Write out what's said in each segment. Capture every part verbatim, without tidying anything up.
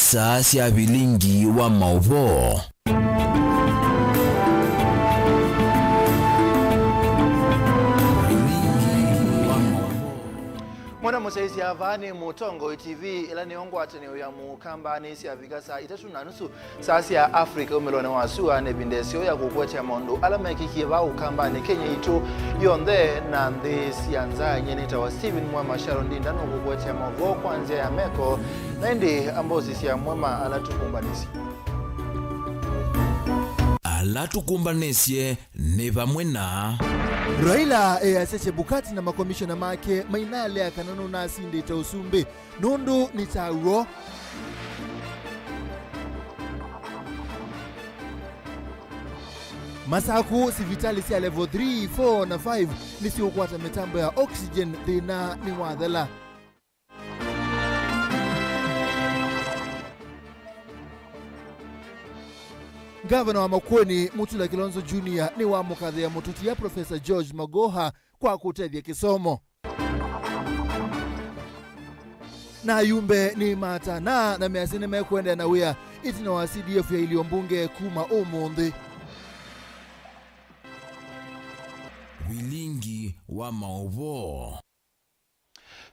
Saa sya vilingi wa maũvoo. Mwana mũsyaĩĩsya, vaa nĩ Mũtongoi T V, ĩla nĩyo ngwatanĩo ya Mũkambanĩ syavika saa itatũ na nusu, saa sya Africa umĩlonĩ wa sua. Nĩ ĩvinda ĩseo ya kũkũetea maũndũ ala mekĩkie vaa Ũkambanĩ, Kenya itũ yonthe na nthĩ sya nza. Nyie nĩtawa Stephen Mwema. Sharon Ndinda nũkũkũetea maũvoo kwa nzĩa ya meko, na ĩndĩ ambosi sya Mwema ala tũkũmbanĩsye. Ala tũkũmbanĩsye nĩ vamwe na Raila easya Chebukati na makomishona make mainaalea kana nũnasindĩte ũsumbĩ nũndũ nĩ kyaw'o. Masaku, sivitalĩ sya level three, four na five nĩsiũkwata mĩtambo ya oxygen, thĩna nĩwathela. Ngavana wa Makueni, Mutula Kilonzo Junior, nĩwamũkathĩa mũtũtia Professor George Magoha kwa kũtethya kĩsomo. Na ayumbe nĩmatana na measya nĩmekũendeea na wĩa ĩtina wa C D F yailye ũmbunge kuma ũmũnthĩ. Vilingi wa maũvoo.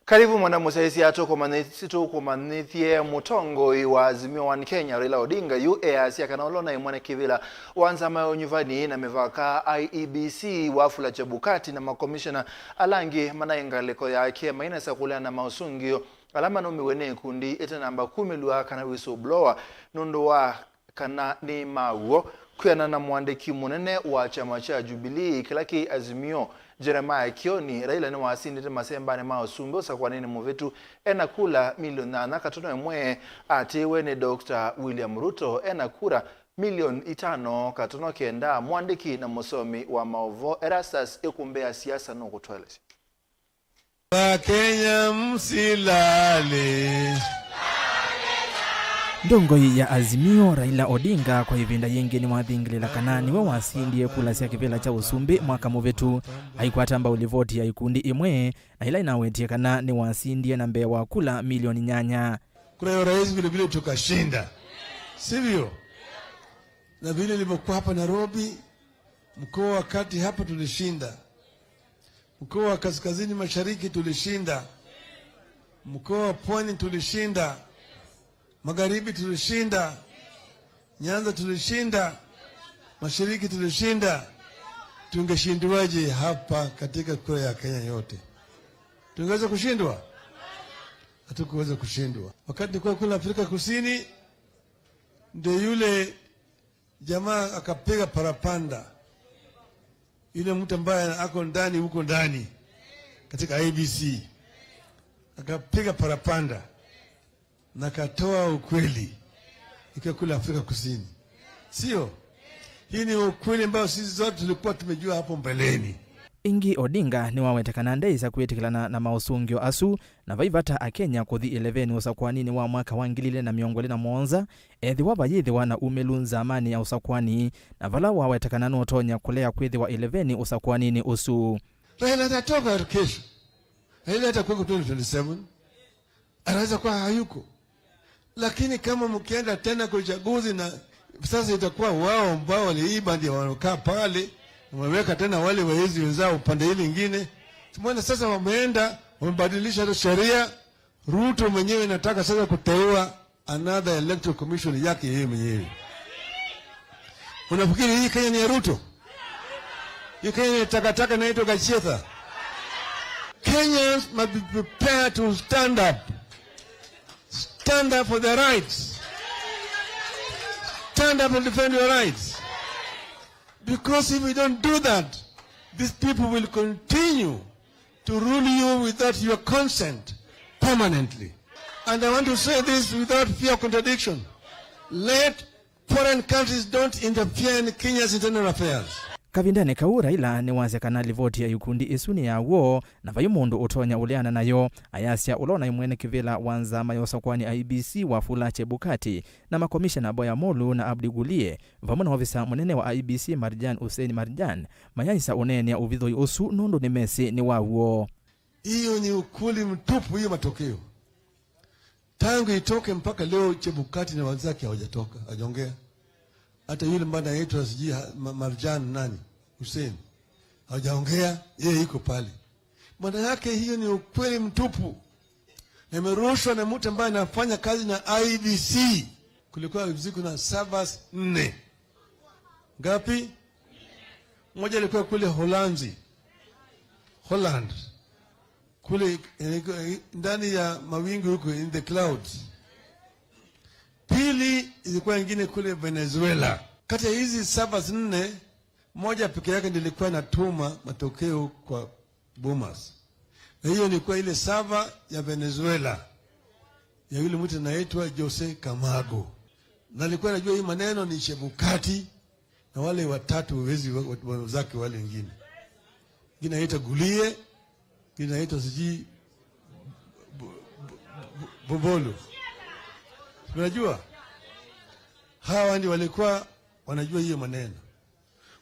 Karibu mwana mũsyaĩĩsya, tũkũmanyĩsye, tũkũmanyĩthye mũtongoi wa Azimio One Kenya, Raila Odinga, yu easya kana ũla ũnaĩ mwene kĩvĩla wa nzama ya ũnyuvani na mĩvaka, I E B C, Wafula Chebukati na makomishona ala angĩ manaĩ ngalĩko yake mainasya kũleana na maũsũngĩo ala manaumiw'e nĩ ikundi itanamba kumĩlw'a kana whistleblower nũndũ wa kana nĩ ma w'o. Kwĩanana na mũandĩki mũnene wa kyama kya Jubilee, kĩla kĩ Azimio, Jeremiah Kioni, Raila nĩwasindĩte masembanĩ ma ũsumbĩ ũsakũanĩnĩ mũvĩtu ena kula milioni nyanya katono ĩmwe, atĩĩwe nĩ Doctor William Ruto ena kura milioni itano katono kenda. Mũandĩki na mũsomi wa maũvoo Erastus Ĩkumbĩ ya Siasa nũkũtũelesya. Wakenya msilale. Ndongoi ya Azimio, Raila Odinga, kwa ĩvinda yĩngĩ nĩwathingĩlĩla kana nĩwe wasindie kula sya kĩvĩla kya ũsumbĩ mwaka mũvĩtu. Aikwata mbau livoti ya ikundi imwe, na ila inawetie kana nĩwasindie na mbee wa kula milioni nyanya. Kura ya urais vile vile tukashinda, sivyo? Na vile ilivyokuwa hapa Nairobi, mkoa wa Kati hapa tulishinda. Mkoa wa Kaskazini Mashariki tulishinda. Mkoa wa Pwani tulishinda. Magharibi tulishinda. Nyanza tulishinda. Mashariki tulishinda. Tungeshindiwaje hapa katika kura ya Kenya yote? Tungeweza kushindwa? Hatukuweza kushindwa. Wakati nilikuwa kule Afrika Kusini, ndio yule jamaa akapiga parapanda. Yule mtu ambaye ako ndani, huko ndani, katika I E B C, akapiga parapanda na akatoa ukweli ikiwa kule Afrika Kusini. Sio? Hii ni ukweli ambao sisi zote tulikuwa tumejua hapo mbeleni. Ĩngĩ, Odinga nĩwaweta kana ndeĩsa kwĩtĩkĩlana na maũsũngĩo asu, na vai vata Akenya kũthi ĩlevenĩ ũsakũaninĩ wa mwaka wa ngili ilĩ na mĩongo ĩlĩ na mũonza, ethĩwa vayĩthĩwa na umĩlu nzamanĩ ya ũsakũani, na vala waweta kana nũtonya kũlea kwĩthĩwa ĩlevenĩ ũsakũaninĩ ũsu. Raila atatoka kesho. Raila atakuwa twenty twenty-seven. Anaweza kuwa hayuko. Lakini kama mkienda tena kwa uchaguzi na sasa itakuwa wao ambao waliiba ndio wanakaa pale, wameweka tena wale wezi wenzao upande hili ingine. Tumeona sasa wameenda, wamebadilisha hata sheria. Ruto mwenyewe nataka sasa kuteua another electoral commission yake yeye mwenyewe. Unafikiri hii Kenya ni ya Ruto? Hii Kenya ni takataka inaitwa Gachietha. Kenyans must be prepared to stand up. Stand up for their rights. Stand up and defend your rights. Because if you don't do that, these people will continue to rule you without your consent permanently. And I want to say this without fear of contradiction. Let foreign countries don't interfere in Kenya's internal affairs. Kavindanĩ kau, Raila nĩwasya kana livoti ya ikundi ĩsu nĩ ya w'o, na vai mũndũ ũtonya ũleana nayo, ayasya ũla ũnaĩ mwene kĩvĩla wa nzama ya ũsakũani I E B C Wafula Chebukati, na makomishana Boya Molu na Abdi Gulie, vamwe na ovisa mũnene wa I E B C Marjan Hussein Marjan, mayaisa ũneenea ũvithũi ũsu nũndũ nĩmesĩ nĩ wa w'o. Hiyo ni ukweli mtupu, hiyo matokeo. Tangu itoke mpaka leo, Chebukati na wenzake hawajatoka, hawajaongea. Hata yule ambaye anaitwa sijui ha-, Ma-, Marjan nani, Hussein, hawajaongea, yeye iko pale. Maana yake hiyo ni ukweli mtupu. Na imerushwa na mtu ambaye anafanya kazi na I E B C. Kulikuwa siku na servers nne. Ngapi? Moja ilikuwa kule Holanzi. Holland. Kule, eh, ndani ya mawingu huko, in the clouds. Pili ilikuwa ingine kule Venezuela. Kati ya hizi servers nne, moja peke yake ndio ilikuwa inatuma matokeo kwa Bomas. Na hiyo ilikuwa ile server ya Venezuela, ya yule mtu anaitwa Jose Camargo. Na alikuwa anajua hii maneno ni Chebukati na wale watatu wezi wa-, wa-, wenzake wale wengine. Ingine anaitwa Gulie, ingine anaitwa sijui Bu-, Bu-, Bu-, Bobolo. Unajua? Hawa ndio walikuwa wanajua hiyo maneno.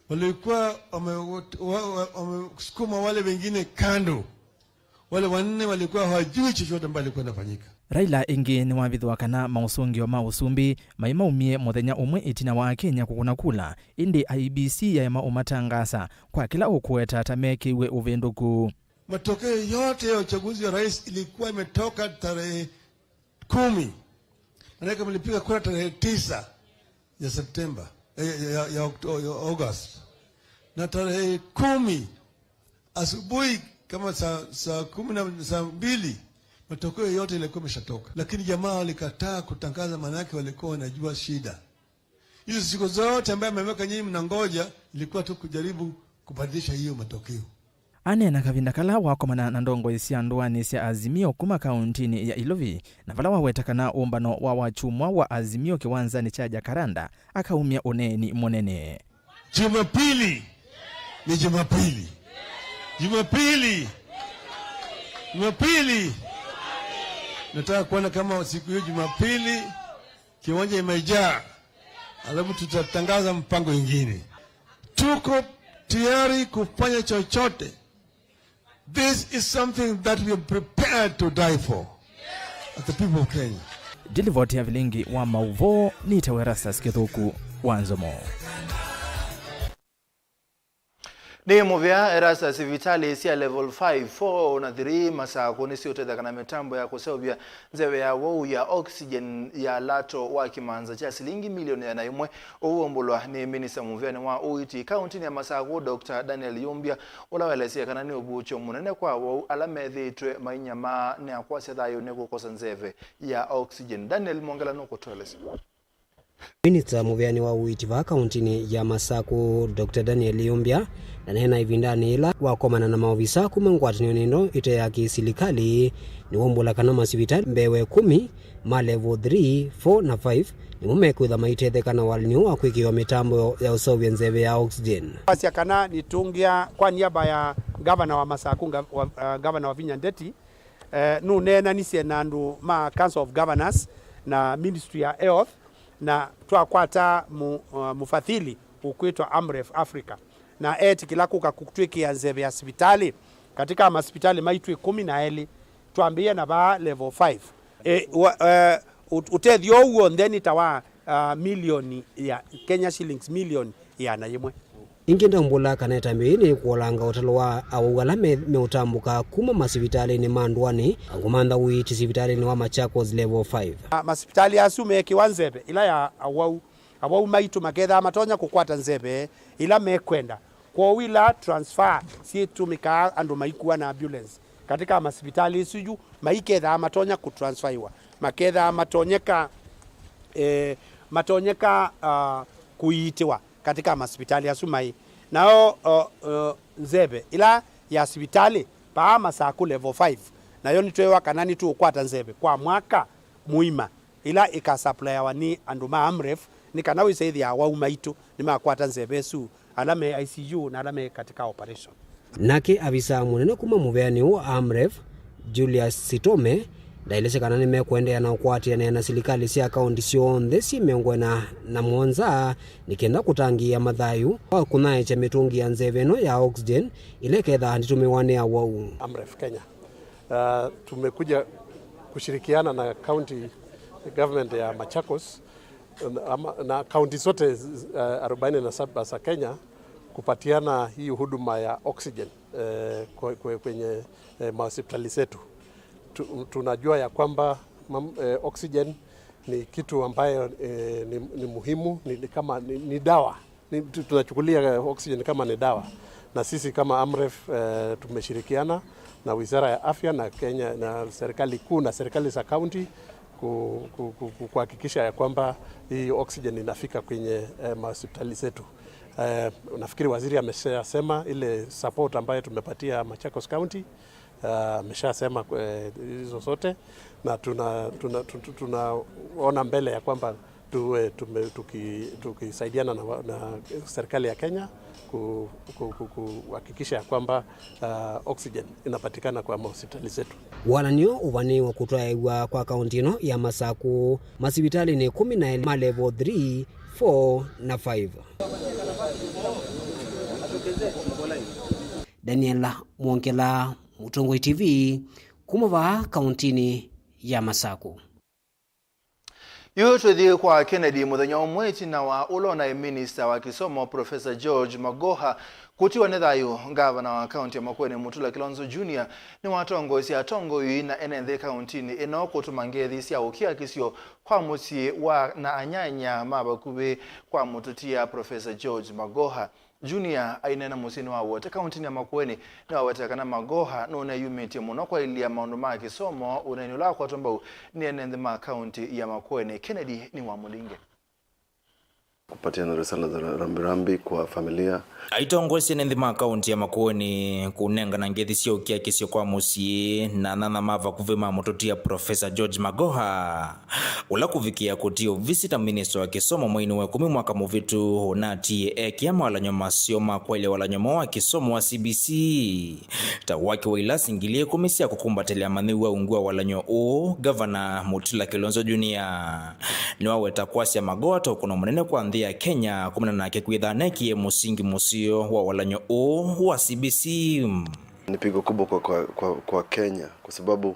Walikuwa wame-, wa-, wa-, wamesukuma wale wengine kando. Wale wanne walikuwa hawajui chochote ambacho ilikuwa inafanyika. Raila ĩngĩ nĩwavithũa kana maũsũngĩo ma ũsumbĩ maimaumie mũthenya ũmwe ĩtina wa Akenya kũkũna kula, ĩndĩ I E B C yaema ũmatangaasa kwa kĩla ũkũweta ta mekĩiwe ũvĩndũku. Matokeo yote ya uchaguzi wa rais ilikuwa imetoka tarehe kumi. Maanake mlipiga kura tarehe tisa ya Septemba, eh, ya, ya, ya Okto-, ya August. Na tarehe kumi asubuhi kama saa, saa kumi na saa mbili, matokeo yote yalikuwa yameshatoka. Lakini jamaa walikataa kutangaza, maanake walikuwa wanajua shida. Hizo siku zote ambaye ameweka nyinyi mnangoja, ilikuwa tu kujaribu kubadilisha hiyo matokeo. Aneena kavinda kala wakomana na ndongoi sya ndũanĩ sya Azimio kuma kauntinĩ ya Ilovi, na vala waweta kana ũmbano wa wakyumwa wa Azimio kĩwanzanĩ kya Jacaranda akaumya ũneeni mũnene. Jumapili ni Jumapili. Jumapili. Jumapili. Nataka kuona kama siku hiyo Jumapili kiwanja imejaa, alafu tutatangaza mpango ingine. Tuko tayari kufanya chochote. This is something that we are prepared to die for as the people of Kenya. Ndilivoti ya vilingi wa mauvoo nĩtawa Erastus Kĩthũku wa Nzomo. Nĩ mũvea Erastus, sivitalĩ sya level five, four na three Masakũ nĩsiũtetheka na mĩtambo ya kũseũvya nzeve ya ũwau ya oxygen ya lato wa kĩmanza kya silingi milioni ĩana ĩmwe, ũu ũmbũlwa nĩ minista mũveanĩ wa ũiiti kauntinĩ ya Masakũ, Doctor Daniel Yumbia, ũla waelesya kana nĩ ũvuũkyo mũnene kwa awau ala methĩĩtwe mainyamaa nĩ akwasya thayũnĩ kũkosa nzeve ya oxygen. Daniel Mwongela nũkũtũelesya. Minista mũveanĩ wa ũiiti vaa kauntinĩ ya Masakũ, Doctor Daniel Yumbia, ndaneena ĩvindanĩ yĩla wakomana na maovisa kuma ngwatanĩonĩ ĩno ĩte ya kĩsilikalĩ, nĩwaumbũla kana masivitalĩ mbee wa ĩkũmi ma level three, four na five nĩmo mekwĩtha maitetheka na walany'o wa kwĩkĩwa mĩtambo ya ũseũvya nzeve ya oxygen. Kwasya kana nĩtũngĩa kwa niaba ya gavana wa Masakũ, nga-, wa, uh, gavana Wavinya Ndeti, eh, nũneenanisye na andũ ma Council of Governors na Ministry ya Health, na twakwata mu-, uh, mũfadhili ũkwĩtwa Amref Africa, na eetĩkĩla kũka kũtwĩkĩa nzeve ya sivitalĩ katika masivitalĩ maitũ ĩkũmi na elĩ, twambĩĩe na vaa level five. E, wa, eh, ũt-, ũtethyo ũũ w'onthe nĩ ta wa, uh, milioni ya Kenya shillings milioni ĩana yĩmwe. Ĩngĩ ndaumbũla kana ĩtambya yĩĩ nĩ kũolanga ũtalo wa awau ala me-, meũtambũka kuma masivitalĩnĩ ma ndũanĩ, angũmantha ũiiti sivitalĩnĩ wa Machakos level five. A, masivitalĩ asu meekĩwa nzeve ĩla ya awau. Awau maitũ makethaa matonya kũkwata nzeve ĩla mekwenda. Kwoou ila transfer syĩtũmĩkaa andũ maikua na ambulance katika masivitalĩ isu yu, maikethaa matonya kũtransfaiwa, makethaa matonyeka, eh, matonyeka, ah, kũiitĩwa katika masivitalĩ asu maĩ. Nao, o, o, nzeve ĩla ya sivitalĩ paa Masakũ level five, nayo nĩtweewa kana nĩtũũkwata nzeve kwa mwaka mũima, ĩla ĩkasaplayawa nĩ andũ ma Amref, nĩ kana wĩsa ĩthĩa awau maitũ nĩmakwata nzeve ĩsu, ala me I C U na ala me katika operation. Nake avisaa mũnene kuma mũveanĩ ũũ wa Amref, Julius Sitome, ndaelesya kana nĩmekũendeea na ũkwatĩanĩa na silikalĩ sya kaũnti syonthe syĩ mĩongo ĩna na mũonza nĩ kenda kũtangĩĩa mathayũ wa kũnyaĩĩkya mĩtũngi ya nzeve ĩno ya oxygen ĩla ĩkethaa ndĩtũmĩwa nĩ awau. Amref Kenya. Uh, tumekuja kushirikiana na county government ya Machakos na, ama, na kaunti zote, eh, arobaini na saba za Kenya kupatiana hii huduma ya oxygen, eh, kwe-, kwe-, kwenye, eh, mahospitali zetu. Tu-, tunajua ya kwamba mam-, eh, oxygen ni kitu ambayo, eh, ni, ni muhimu, ni, ni kama ni, ni dawa. Ni, tu-, tunachukulia oxygen kama ni dawa. Na sisi kama AMREF, eh, tumeshirikiana na Wizara ya Afya na Kenya na serikali kuu na serikali za kaunti ku-, ku-, ku-, ku-, kuhakikisha ya kwamba hii oxygen inafika kwenye, eh, mahospitali zetu. Eh, nafikiri waziri ameshasema ile support ambayo tumepatia Machakos County, ah, ameshasema, eh, hizo zote, na tuna, tuna, tu-, tu-, tunaona mbele ya kwamba tuwe tume-, tuki-, tukisaidiana na, wa-, na serikali ya Kenya ku-, ku-, ku-, kuhakikisha ya kwamba, ah, oxygen inapatikana kwa mahospitali zetu. Walany'o ũvanĩĩwe kũtwaĩwa kwa kaunti ĩno ya Masaku masivitalĩnĩ ĩkũmi na elĩ ma level three, four na five. Daniel Mwongela, Mũtongoi T V, kuma vaa kauntinĩ ya Masaku. Yu tũthi kwa Kennedy. Mũthenya ũmwe ĩtina wa ũla ũnaĩ minista wa kĩsomo, Professor George Magoha, kũtiwa nĩ thayũ, ngavana wa kaunti ya Makueni, Mutula Kilonzo Junior, nĩwatongoesye atongoi na ene nthĩ kauntinĩ ĩno kũtũma ngethi sya ũkiakisyo kwa mũsyĩ wa na anyanya ma vakuvĩ kwa mũtũtia, Professor George Magoha. Junior aineena mũsyĩnĩ wa Wote, kauntinĩ ya Makueni, nĩwawetete kana Magoha nũneyumĩtye mũno kwaĩlya maũndũ ma kĩsomo, ũneeni ũla wakwatwa mbau nĩ ene nthĩ ma kaunti ya Makueni. Kennedy nĩwamũlinge. Kupatiana risala za rambirambi kwa familia. Aitongoesye ene nthĩ ma kaunti ya Makueni kũnengana ngethi sya ũkiakisyo kwa mũsyĩ na anyanya ma vakuvĩ ma mũtũtia Professor George Magoha. Ũla kũvikĩa kũtia ovisi ta minista wa kĩsomo mweinĩ wa ĩkũmi mwaka mũvĩtu, ũnatie ekĩa mawalany'o maseo ma kwaĩlya walany'o moo wa kĩsomo wa C B C ta waki wa ilasi ngili ĩkũmi sya kũkumbatĩlya amanyĩw'a ungu wa walany'o ũũ, Ngavana Mutula Kilonzo Junior nĩwaweta kwasya Magoha ta ũkũno mũnene kwa nthĩ ya Kenya kumana nake kwĩtha nekie mũsingi mũseo wa walany'o ũũ wa C B C. Ni pigo kubwa kwa, kwa, kwa, kwa Kenya kwa sababu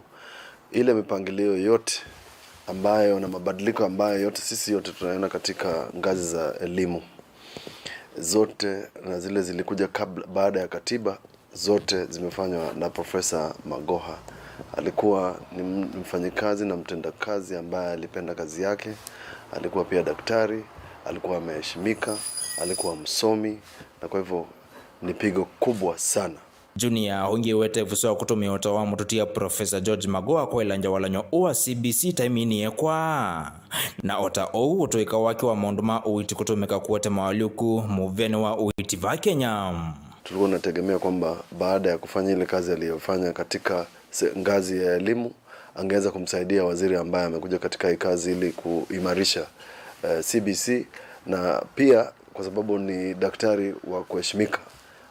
ile mipangilio yote ambayo na mabadiliko ambayo yote sisi yote tunaona katika ngazi za elimu zote na zile zilikuja kabla, baada ya katiba, zote zimefanywa na Profesa Magoha. Alikuwa ni m-, mfanyikazi na mtendakazi ambaye alipenda kazi yake. Alikuwa pia daktari, alikuwa ameheshimika, alikuwa msomi, na kwa hivyo ni pigo kubwa sana. Junior ũngĩ wĩwete ĩvuso ya kũtũmĩa ũtao wa mũtũtia Professor George Magoha kwaĩlangya walany'o ũũ wa C B C ta ĩmini yekwa. Na o ta ũu, ũtũĩka wake wa maũndũ ma ũiiti kũtũmĩka kũete mawalyũku mũvĩanĩ wa ũiiti vaa Kenya. Tulikuwa tunategemea kwamba baada ya kufanya ile kazi aliyofanya katika se-, ngazi ya elimu, angeweza kumsaidia waziri ambaye amekuja katika hii kazi ili kuimarisha, eh, C B C, na pia kwa sababu ni daktari wa kuheshimika,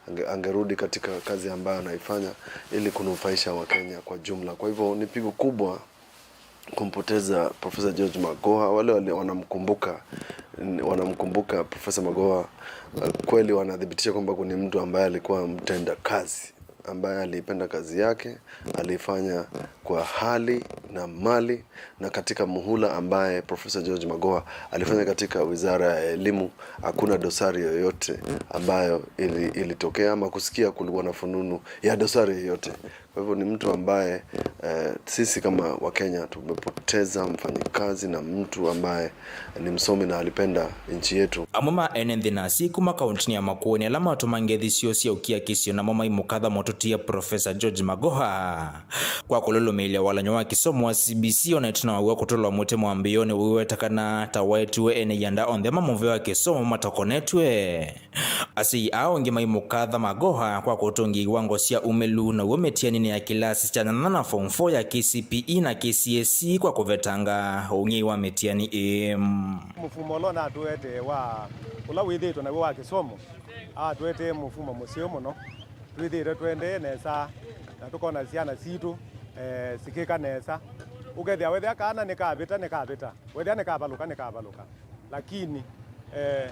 ange-, angerudi katika kazi ambayo anaifanya ili kunufaisha Wakenya kwa jumla. Kwa hivyo ni pigo kubwa kumpoteza Professor George Magoha. Wale, wale wanamkumbuka, wanamkumbuka Professor Magoha, eh, kweli wanathibitisha kwamba ni mtu ambaye alikuwa mtenda kazi, ambaye alipenda kazi yake, alifanya kwa hali na mali, na katika muhula ambaye Professor George Magoha alifanya katika Wizara ya Elimu, hakuna dosari yoyote ambayo ili-, ilitokea ama kusikia kulikuwa na fununu ya dosari yoyote. Kwa hivyo ni mtu ambaye, eh, sisi kama Wakenya tumepoteza mfanyikazi na mtu ambaye ni msomi na alipenda nchi yetu. Amwe ma ene nthĩ na asyai kuma kauntinĩ ya Makueni ala matũma ngethi syoo sya ũkiakisyo namo maimũkatha mũtũtia Professor George Magoha kwa kũlũlũmĩĩlya walany'o wa kĩsomo wa C B C, ona ĩtina wa w'o kũtũlwa mũtĩ mwambĩĩonĩ ũiweta kana ta waetiwe ene ianda onthe ma mũvĩa wa kĩsomo matokonetw'e. Asyai aa ũngĩ maimũkatha Magoha kwa kũtũngĩa iwango sya umĩlu, naw'o mĩtianinĩ ya kĩlasi kya nyanya na form four ya K C P E na K C S E kwa kũvetanga ũng'ei wa mĩtiani ĩĩ. Mũfumo ũla ũnatũetee wa ũla wĩthĩĩtwe naw'o wa kĩsomo, atũetee mũfumo mũseo mũno. Twĩthĩĩtwe tũendee nesa, na tũkona syana sitũ, eh, sikĩka nesa. Ũkethĩa wethĩa kana nĩkavĩta, nĩkavĩta. Wethĩa nĩkavalũka, nĩkavalũka. Lakini, eh,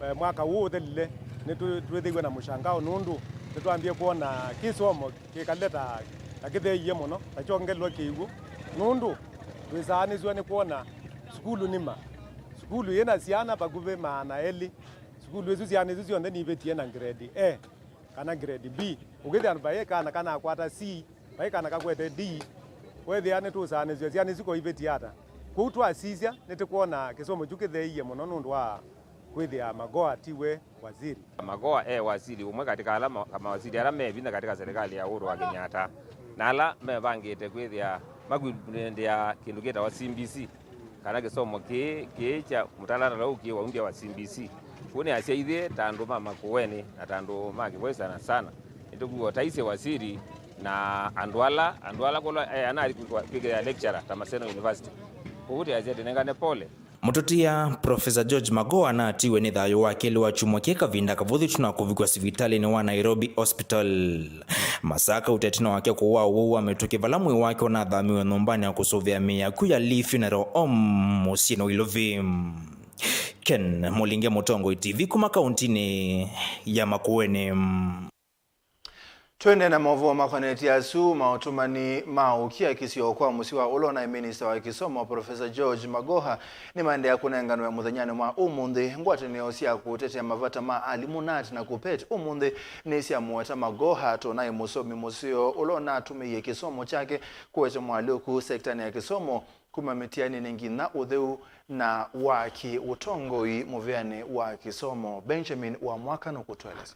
eh, mwaka ũũ ũthelile, nĩtwĩthĩiwe na mũshangao nũndũ nĩtwambie kwona kĩsomo kĩkalĩte ta, ta kĩtheeie mũno, ta kyongelwa kĩw'ũ, Nũndũ twĩsaanĩsw'a nĩ kwona sukulu nĩma, sukulu yĩna syana vakuvĩ maana elĩ. Sukulu isu, syana isu syonthe nivĩtie na grade A kana grade B. Ũkĩthĩa vai kana kanakwata C, vai kana kakwete D, wethĩa nĩtũsaanĩsw'a syana isu ko ivĩtie ata. Kwoou twasisya, nĩtũkwona kĩsomo kyu kĩtheeie mũno nũndũ wa kwĩthĩa Magoha tiwe waziri. Magoha e waziri ũmwe katĩ ka ala ma-, mawaziri ala me vinya katĩ ka serikali ya Uhuru wa Kenyatta, na ala mevangĩte kwĩthĩa makwĩvundĩa kĩndũ kĩtawa C B C, kana kĩsomo kĩĩ, kĩĩ kya mũtalatala ũũ kĩ waundia wa C B C. Kũu nĩ asyaithie ta andũ ma Makueni na ta andũ ma Kĩvoi sana sana. Nĩtũkuwa ũtaisye waziri na andũ ala, andũ ala kũla e, ana kwĩkĩa lecturer ta Maseno University. Kũu tĩasya tĩnengane pole. Mũtũtia Professor George Magoha natiwe nĩ thayũ wa kelĩ wa kyumwa kĩ kavinda kavũthĩtu na kũvikwa sivitalĩnĩ wa Nairobi Hospital. Masaa kauta ĩtina wake kũwaa ũwau wa mĩtũkĩ vala mwĩĩ wake ũnathamiwe nyũmbanĩ ya kũsũvĩa mĩĩ ya kw'o ya Lee Funeral Home mũsyĩnĩ wa Ilovi. Ken Mũlinge, Mũtongoi T V, kuma kauntinĩ ya Makueni. Twende na maũvoo makonetye asu, maũtũmani ma ũkiakisyo kwa mũsyĩ wa ũla ũnaĩ minista wa kĩsomo, Professor George Magoha, nĩmaendeea kũnenganwe mũthenyanĩ wa ũmũnthĩ. Ngwatanĩo sya kũtetea mavata ma alimũ, nat na KUPPET, ũmũnthĩ nĩsyamũweta Magoha ta ũnaĩ mũsomi mũseo ũla ũnatũmĩie kĩsomo kyake kũete moalyũku sektanĩ ya kĩsomo, kuma mĩtianĩnĩ nginya ũtheu na waki ũtongoi mũvĩanĩ wa kĩsomo. Benjamin Wamwaka nũkũtũelesya.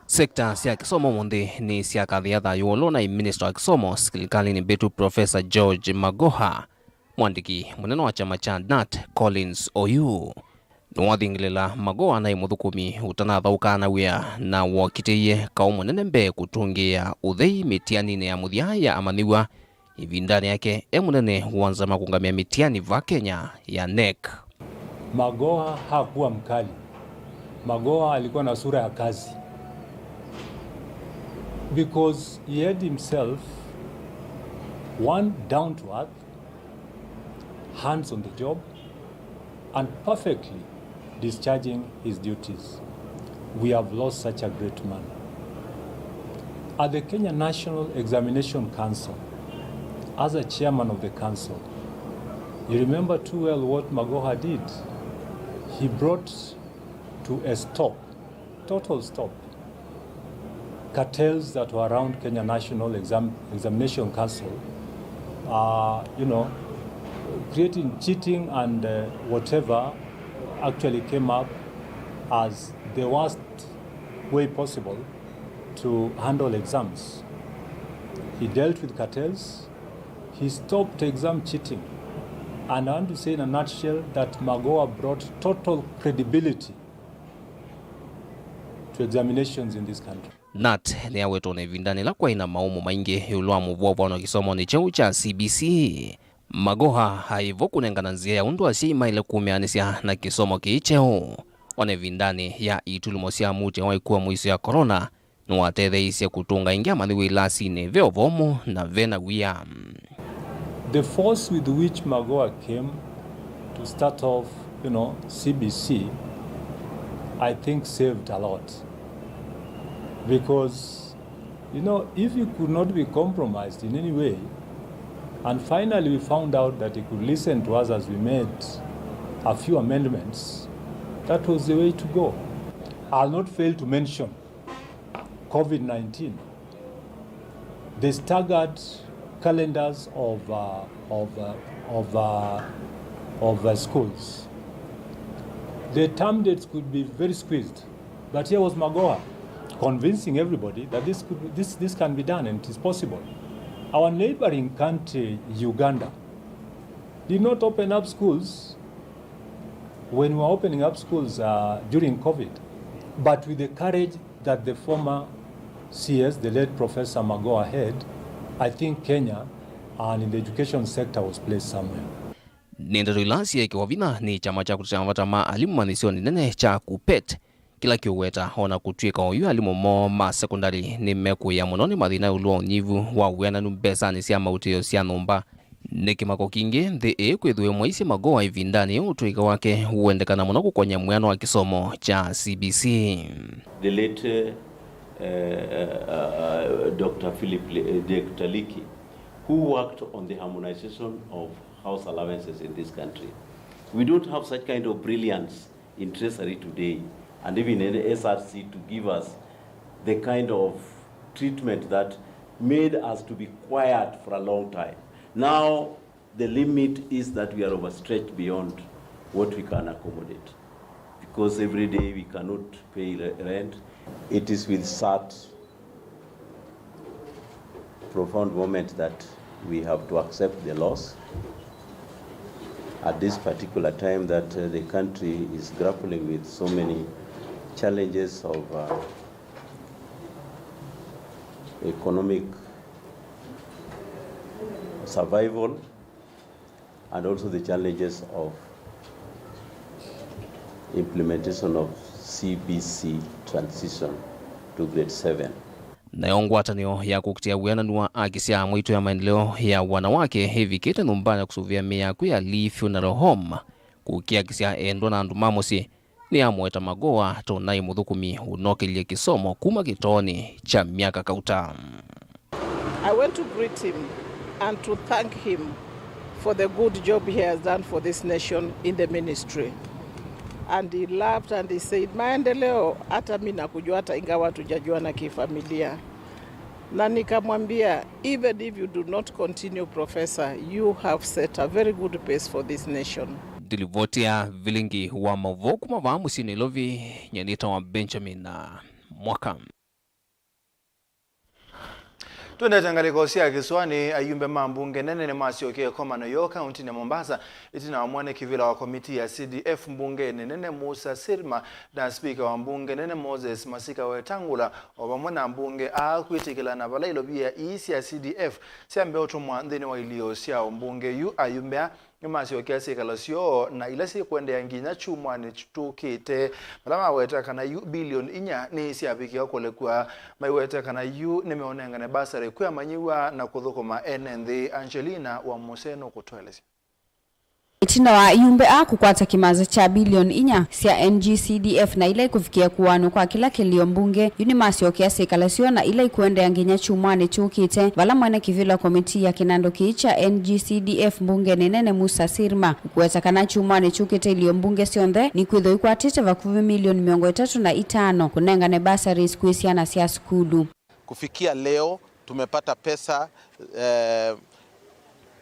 Sekta sya kĩsomo ũmũnthĩ nĩsyakathĩa thayũ ũla ũnaĩ minista wa kĩsomo silikalĩnĩ mbĩtu, Professor George Magoha. Mwandĩki mũnene wa kyama kya nat, Collins Oyuu, nĩwathingĩlĩla Magoha naĩ mũthũkũmi ũtanathaũkaa na wĩa, na wokitĩie kaũ mũnene mbee kũtũngĩĩa ũthei mĩtianĩnĩ ya mũthya ya amanyĩw'a. Ĩvindanĩ yake e mũnene wonza makũngamĩa mĩtiani va Kenya ya nec. Magoha hakuwa mkali. Magoha alikuwa na sura ya kazi. Because he had himself, one, down to earth, hands on the job, and perfectly discharging his duties. We have lost such a great man. At the Kenya National Examination Council, as a chairman of the council, you remember too well what Magoha did. He brought to a stop, total stop, cartels that were around Kenya National Exam-, Examination Council, uh, you know, creating cheating and, uh, whatever actually came up as the worst way possible to handle exams. He dealt with cartels, he stopped exam cheating, and I want to say in a nutshell that Magoha brought total credibility to examinations in this country. nat nĩyawetwe na ĩvindanĩ ĩla kwaĩ na maũmũ maingĩ ĩũlũ wa mũvũavũano kĩsomonĩ kyeũ kya C B C. Magoha aĩ vo kũnengana nzĩa ya ũndũ asyai maĩle kũmĩanĩsya na kĩsomo kĩĩ kyeũ. Ona ĩvindanĩ ya itulumo sya mũtĩ wa ĩkua mũisyo ya corona, nĩwatetheeisye kũtũnga ĩngĩ amanyĩw'a ilasinĩ ve ũvomo na ve na wia. The force with which Magoha came to start off, you know, C B C, I think saved a lot. Because, you know, if he could not be compromised in any way, and finally we found out that he could listen to us as we made a few amendments, that was the way to go. I'll not fail to mention COVID nineteen, the staggered calendars of, uh, of, uh, of, uh, of, uh, schools. The term dates could be very squeezed, but here was Magoha convincing everybody that this could, this, this can be done and it is possible. Our neighboring country, Uganda, did not open up schools when we were opening up schools, uh, during COVID, but with the courage that the former C S, the late Professor Magoha, had, I think Kenya and in the education sector was placed somewhere. Nĩ ndeto ila syeekĩwa vinya nĩ kyama kya kũtetea mavata ma alimũ manyĩsyonĩ nene kya KUPPET, kĩla kĩũweta o na kũtw'ĩka oyu alimũ moo ma sekondalĩ nĩmekũĩa mũno nĩ mathĩna ĩũlũ wa ũnyivu wa wĩananu mbesanĩ sya mautĩĩo sya nyũmba. Nĩ kĩmako kingĩ nthĩ ĩĩ kwĩthĩwa ĩmwaisye Magoha ĩvindanĩ yĩĩ ũtũĩka wake ũendekana mũno kũkony'a mwĩano wa kĩsomo kya C B C. The late, uh, uh, uh, Doctor Philip Le-, uh, Doctor Liki, who worked on the harmonization of house allowances in this country. We don't have such kind of brilliance in Treasury today, and even in S R C to give us the kind of treatment that made us to be quiet for a long time. Now, the limit is that we are overstretched beyond what we can accommodate, because every day we cannot pay re-, rent. It is with sad, profound moment that we have to accept the loss at this particular time that, uh, the country is grappling with so many challenges of, uh, economic survival and also the challenges of implementation of C B C transition to grade seven. Nayo ngwatanĩo ya kũkitĩa wĩananu wa aki sya mwaitũ ya maendeleo ya wanawake ĩvikĩte nyũmbanĩ ya kũsũvĩa mĩĩ ya kwĩ ya Lee Funeral Home kũkĩakisya endwa na andũ ma mũsyĩ nĩyamũeta magoa ta ũnaĩ mũthũkũmi ũnokelye kĩsomo kuma kĩtoonĩ kya myaka kauta. I went to greet him and to thank him for the good job he has done for this nation in the ministry. And he laughed and he said, "Maendeleo, hata mi nakujua, hata ingawa hatujajuana kifamilia." Na nikamwambia, "Even if you do not continue, Professor, you have set a very good pace for this nation." Ndilivoti ya vilingi wa maũvoo kuma vaa mũsyĩ Nairobi, nyanĩtawa Benjamin Mwaka. Twendete ngalĩko sya kĩsũanĩ, ayumbe ma mbunge nene nĩmasyokie ĩkomano yoo kaũntĩnĩ ya Mombasa, ĩtina wa mwene kĩvĩla wa komiti ya C D F mbungenĩ nene Musa Sirma na spika wa mbunge nene Moses Masika Wetangula, o vamwe na mbunge aa kwĩtĩkĩlana vala ilovia ii sya C D F syambe ũtũmwa nthĩnĩ wa ilio sya ũmbunge. Yu ayumbe aa nĩmasyokea syĩkalo syoo na ila syĩkũendeea nginya kyumwanĩ kyũkĩte, vala maweta kana yu bilioni inya nĩsyavikĩa kũlekw'a. Maiwete kana yu nĩmeũnengane basarĩ kwĩ amanyĩw'a na kũthũkũma ene nthĩ. Angelina wa Mũsee nũkũtũelesya. Ĩtina wa ayumbe aa kũkwata kĩmanza kya bilioni inya sya N G C D F na ila ikũvikĩa kũanwa kwa kĩla kĩlio mbunge, yu nĩmasyokea syĩkalo syoo na ila ikũendeea nginya kyumwanĩ kyũkĩte, vala mwene kĩvĩla wa komiti ya kĩnandũ kĩĩ kya N G C D F mbungenĩ nene Musa Sirma ũkũweta kana kyumwanĩ kyũkĩte ilio mbunge syonthe nikwĩthwa ikwatĩte vakuvĩ milioni mĩongo ĩtatũ na itano kũnengane bursaries kwĩ syana sya sukulu. Kufikia leo tumepata pesa, eh,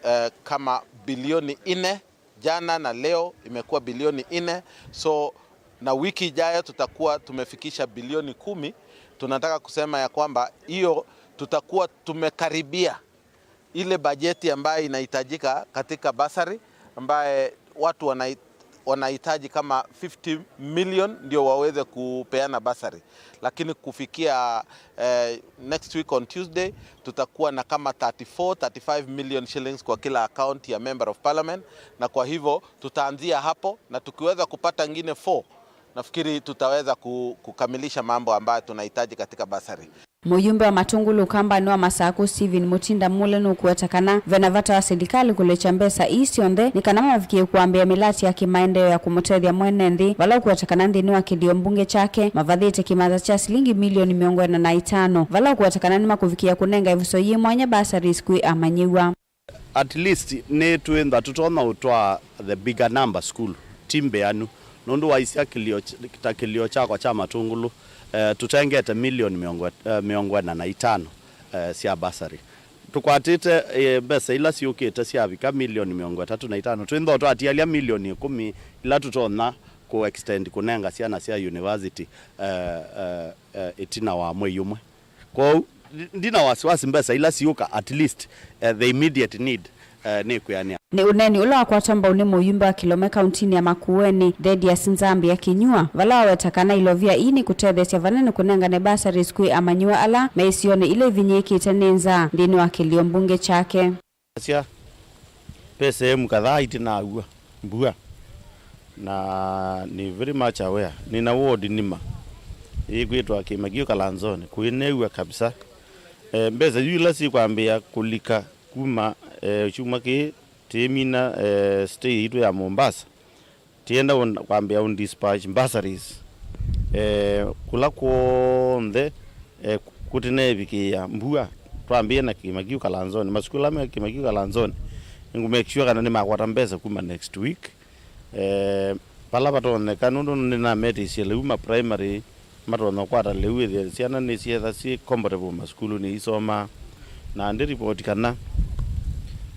eh, kama bilioni nne. Jana na leo imekuwa bilioni nne. So, na wiki ijayo tutakuwa tumefikisha bilioni kumi. Tunataka kusema ya kwamba hiyo tutakuwa tumekaribia ile bajeti ambayo inahitajika katika basari, ambaye watu wanai-, wanahitaji kama fifty million ndio waweze kupeana basari. Lakini kufikia, eh, next week on Tuesday, tutakuwa na kama thirty-four, thirty-five million shillings kwa kila account ya Member of Parliament, na kwa hivyo tutaanzia hapo, na tukiweza kupata ngine four, nafikiri tutaweza ku-, kukamilisha mambo ambayo tunahitaji katika basari. Mũyumbe wa Matũngũlũ kambanĩ wa Masakũ, Stephen Mutinda Mule, nũkũweta kana vena vata wa silikalĩ kũlekya mbesa ii syonthe nĩ kana mavikĩe kũambĩĩa mĩlati ya kĩmaendeeo ya kũmũtethya mwene nthĩ, vala ũkũweta kana nthĩnĩ wa kĩlio mbunge kyake mavathĩte kĩmanza kya silingi milioni mĩongo ĩna na itano, vala ũkũweta kana nĩmakũvikĩa kũnenga ĩvuso yĩ mwanya bursaries kwĩ amanyĩw'a. At least nĩtwĩtha tũtonya ũtwaa the bigger number school, ti mbĩanu, nũndũ waisya kĩlio ch-, ta kĩlio kyakwa kya Matũngũlũ, eh, tũtengete milioni mĩongo, eh, mĩongo ĩna na itano, eh, sya bursary. Tũkwatĩte, eh, mbesa ila syũkĩte syavika milioni mĩongo ĩtatũ na itano, twĩtha twatialya milioni ĩkũmi ila tũtonya kũ extend kũnenga syana sya university, eh, eh, eh, ĩtina wa mwei ũmwe. Kwoou, ndi-, ndina wasiwasi mbesa ila siũka, at least, eh, the immediate need, eh, nĩ kwĩanĩa. Nĩ ũneeni ũla wakwatwa mbau nĩ mũyumbe wa Kilome kauntinĩ ya Makueni, Thedius Nzambia Kinyua, vala waweta kana ilovia ii nĩ kũtetheesya vanene kũnengane bursaries kwĩ amanyĩw'a ala me isionĩ ila ivinyĩĩkĩte nĩ nzaa nthĩnĩ wa kĩlio mbunge kyake. Asya, pesa ĩmwe kadhaa itinaw'a mbua, na ni very much aware. Nina ward nima ĩkwĩtwa Kĩmakio Kalanzoni, kũinew'a kabisa. Eh, mbesa yu ila sikwambĩĩa kũlika kuma, eh, kyumwa kĩĩ, tĩmina, eh, stay yitũ ya Mombasa, tienda un-, kwambĩĩa un dispatch bursaries, eh, kũla kw'onthe, eh, Kũtineevikĩĩa mbua, twambĩĩe na kĩĩma kĩu Kalanzoni. Masukulu ala me kĩĩma kĩu Kalanzoni, nĩngũ make sure kana nĩmakwata mbesa kuma next week. Eh, vala vatonyeka, nũndũ nĩnametĩisye lĩu ma primary matonya kũkwata lĩu, ĩthĩa syana nĩsyetha syĩ comfortable masukulunĩ isomaa. Na ndĩ report kana,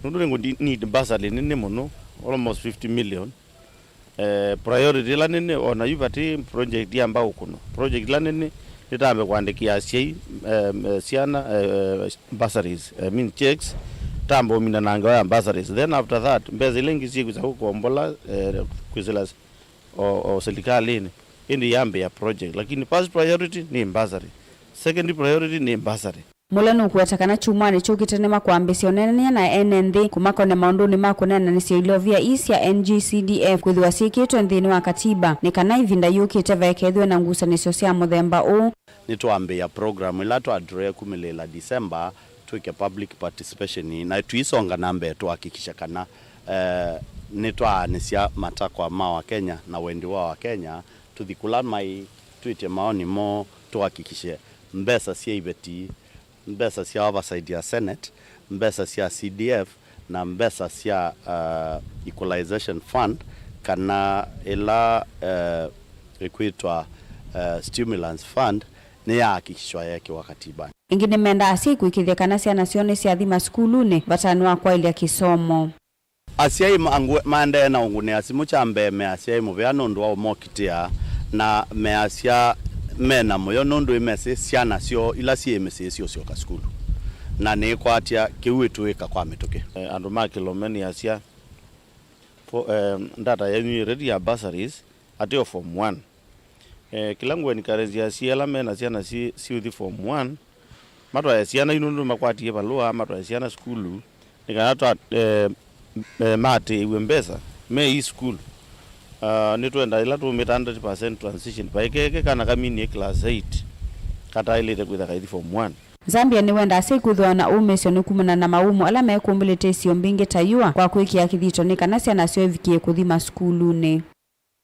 nũndũ nĩngũ need bursary nene mũno, almost fifty million. Eh, priority ĩla nene, ona yu vati project yamba ũkũno. Project ĩla nene nĩtambe kũandĩkĩa asyai, em, eh, syana, eh, bursaries, I mean checks, tambe ũmina na ngewa ya bursaries. Then after that, mbesa ila ingĩ syĩkwĩsa kũkombola, eh, kwĩsĩla o, o silikalĩnĩ, ĩndĩ yambĩa project. Lakini first priority nĩ bursary, second priority nĩ bursary. Mũla nũkũweta kana kyumwanĩ kyũkĩte nĩmakwambĩĩsya ũneenany'a na ene nthĩ kũmakonea maũndũnĩ ma kũneenanĩsya ilovia ii sya N G C D F kwĩthĩwa syĩkĩĩtwe nthĩnĩ wa katiba, nĩ kana ĩvinda yũkĩte vaekethĩwe na ngusanĩsyo sya mũthemba ũũ. Nĩtwambĩĩa program ĩla twa draw kumĩlĩĩla December, twĩke public participation, na tũisonga na mbee tũhakikisha kana, eh, nĩtwaanĩsya matakwa ma Wakenya na wendi wa Wakenya, tũthi kũla maĩ, twĩtye maoni moo, tũhakikishe mbesa sya iveti, mbesa sya oversight ya Senate, mbesa sya C D F, na mbesa sya, uh, Equalization Fund, kana ĩla, uh, ĩkwĩtwa, uh, Stimulus Fund, nĩyahakikishwa yeekĩwa katibanĩ. Ĩngĩ nĩmendaa asyai kũĩkĩĩthya kana syana syoo nĩsyathi masukulunĩ vatanĩ wa kwaĩlya kĩsomo. Asyai ma-, ngu-, maendee na ũngũnĩa simũ. Kya mbee, me asyai mũvea nũndũ wa ũmokitĩa, na measya me na mũyo nũndũ ĩmesĩ syana syoo ila syĩ mĩsyĩ syũsyoka sukulu, na nĩĩkwatya kĩu ĩtũĩka kwa mĩtũkĩ. Eh, andũ ma Kĩlome nĩasya, fo-, eh, data yenyu ĩ ready ya bursaries, ateo form one. Eh, kĩla ngũ encourage asyai ala mena syana syĩ, syĩũthi form one, matwae syana yu nũndũ makwatie valũa, matwae syana sukulu, nĩ kana twa, eh, eh, maatĩĩw'e mbesa me ii sukulu. Ah, nĩtwenda ĩla tũũmĩta hundred percent transition, vaikeke kana kaminie class eight kataĩlĩte kwĩtha kaithi form one. Zambia nĩwendaa asyai kwĩthĩwa na ũmĩĩsyo nĩ kumana na mawumu ala mekũmbĩlĩte isio mbingĩ ta yua kwa kwĩkĩa kĩthito nĩ kana syana syoo ivikĩe kũthi masukulunĩ.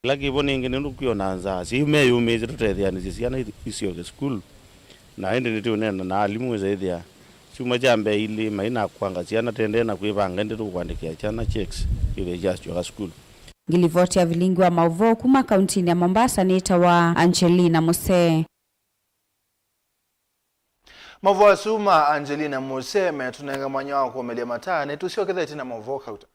Kĩla kĩvo nĩngĩ nĩ nũkwĩona nzaa syĩu meyũmĩĩsye tũtetheanĩsye syana ithi-, isyoke sukulu. Na ĩndĩ nĩtũũneena na alimũ wĩsa ĩthĩa kyumwa kya mbee ilĩ mai na kwanga syana tendee na kwĩvanga, ĩndĩ tũkũandĩkĩa syana checks ithĩe syasyoka sukulu. Ngilivoti ya vilingi wa maũvoo kuma kauntinĩ ya Mombasa nĩtawa Angelina Musee. Maũvoo asu ma Angelina Musee metũnenga mwanya wa kũomelya mataa, nĩtũsyokethete na maũvoo kauta.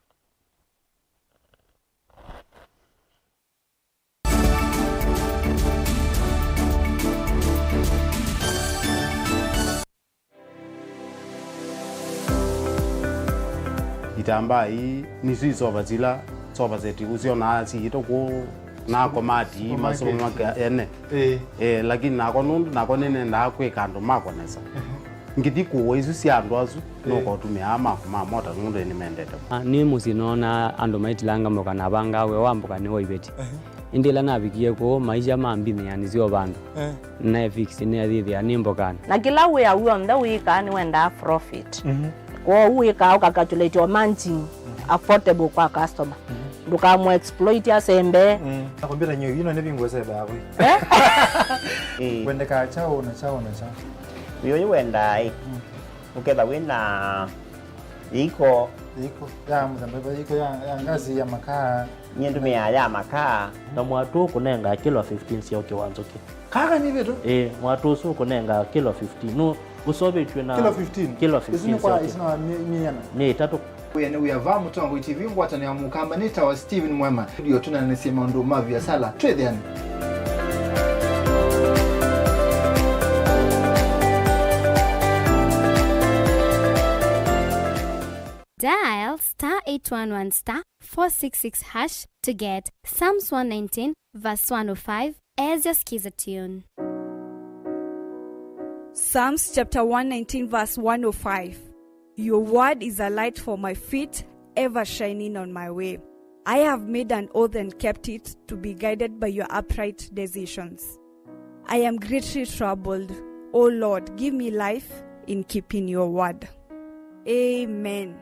Itambaa ii nĩsyo isova sila sova seti ũsyonaa siitũ kũu na komati. Supermarket. Masomo make ene. Ĩĩ. Eh, lakini nako nũndũ nako nĩnendaa kwĩka andũ makwa nesa. Ehe. Ngĩthi kũũa isu sya andũ asu, ĩĩ, nũkotũmĩaa mako ma mota nũndũ nĩmendete mũno. Ah, nĩ mũsyĩ noonaa andũ maitilanga mboka na vangaa wĩa wa mboka nĩ wa iveti. Ehe. Ĩndĩ ĩla navikie kũu, maisha ma mbinĩ yanisye o vandũ. Eh. Naefix nĩathĩthĩa nĩ mbokanĩ. Na kĩla wĩa w'onthe wĩkaa nĩwendaa profit. Mhm. Kwoou wĩkaa ũkacalculate o margin, mhm, affordable kwa customer. Mhm. Ndũkamũ exploit asembe. Mm. Na kompyuta nyo ino nĩ vingu sebe yakwe. Eh? Eh. Wendekaa chao na chao na chao. Uyo wendaa, eh. Mm. Ũketha wĩna iko. Iko ya mũthemba, iko ya, ya ngazi ya makaa. Nyie ndũmĩaa ya makaa. Na mwatũ ũkũnenga kilo fifteen sya ũkĩ wa nzũkĩ. Kaka nĩ vitu? Ĩĩ, mwatũ ũsu ũkũnenga kilo fifteen. Nũ ũsovetw'e na kilo fifteen? Kilo fifteen. Isu nĩ kwa sya ũkĩ. Isu na mi-, miana? Nĩ itatũ. Wĩa nĩ wĩa va Mũtongoi T V, ngwatanĩo ya Mũkamba nĩ tawa Steven Mwema. Studio tũnanĩsye maũndũ ma viasala. Twĩthĩane. Dial star eight one one star four six six hash to get Psalms one nineteen verse one oh five as your skiza tune. Psalms chapter one nineteen verse one oh five. Your word is a light for my feet, ever shining on my way. I have made an oath and kept it, to be guided by your upright decisions. I am greatly troubled. O Lord, give me life in keeping your word. Amen.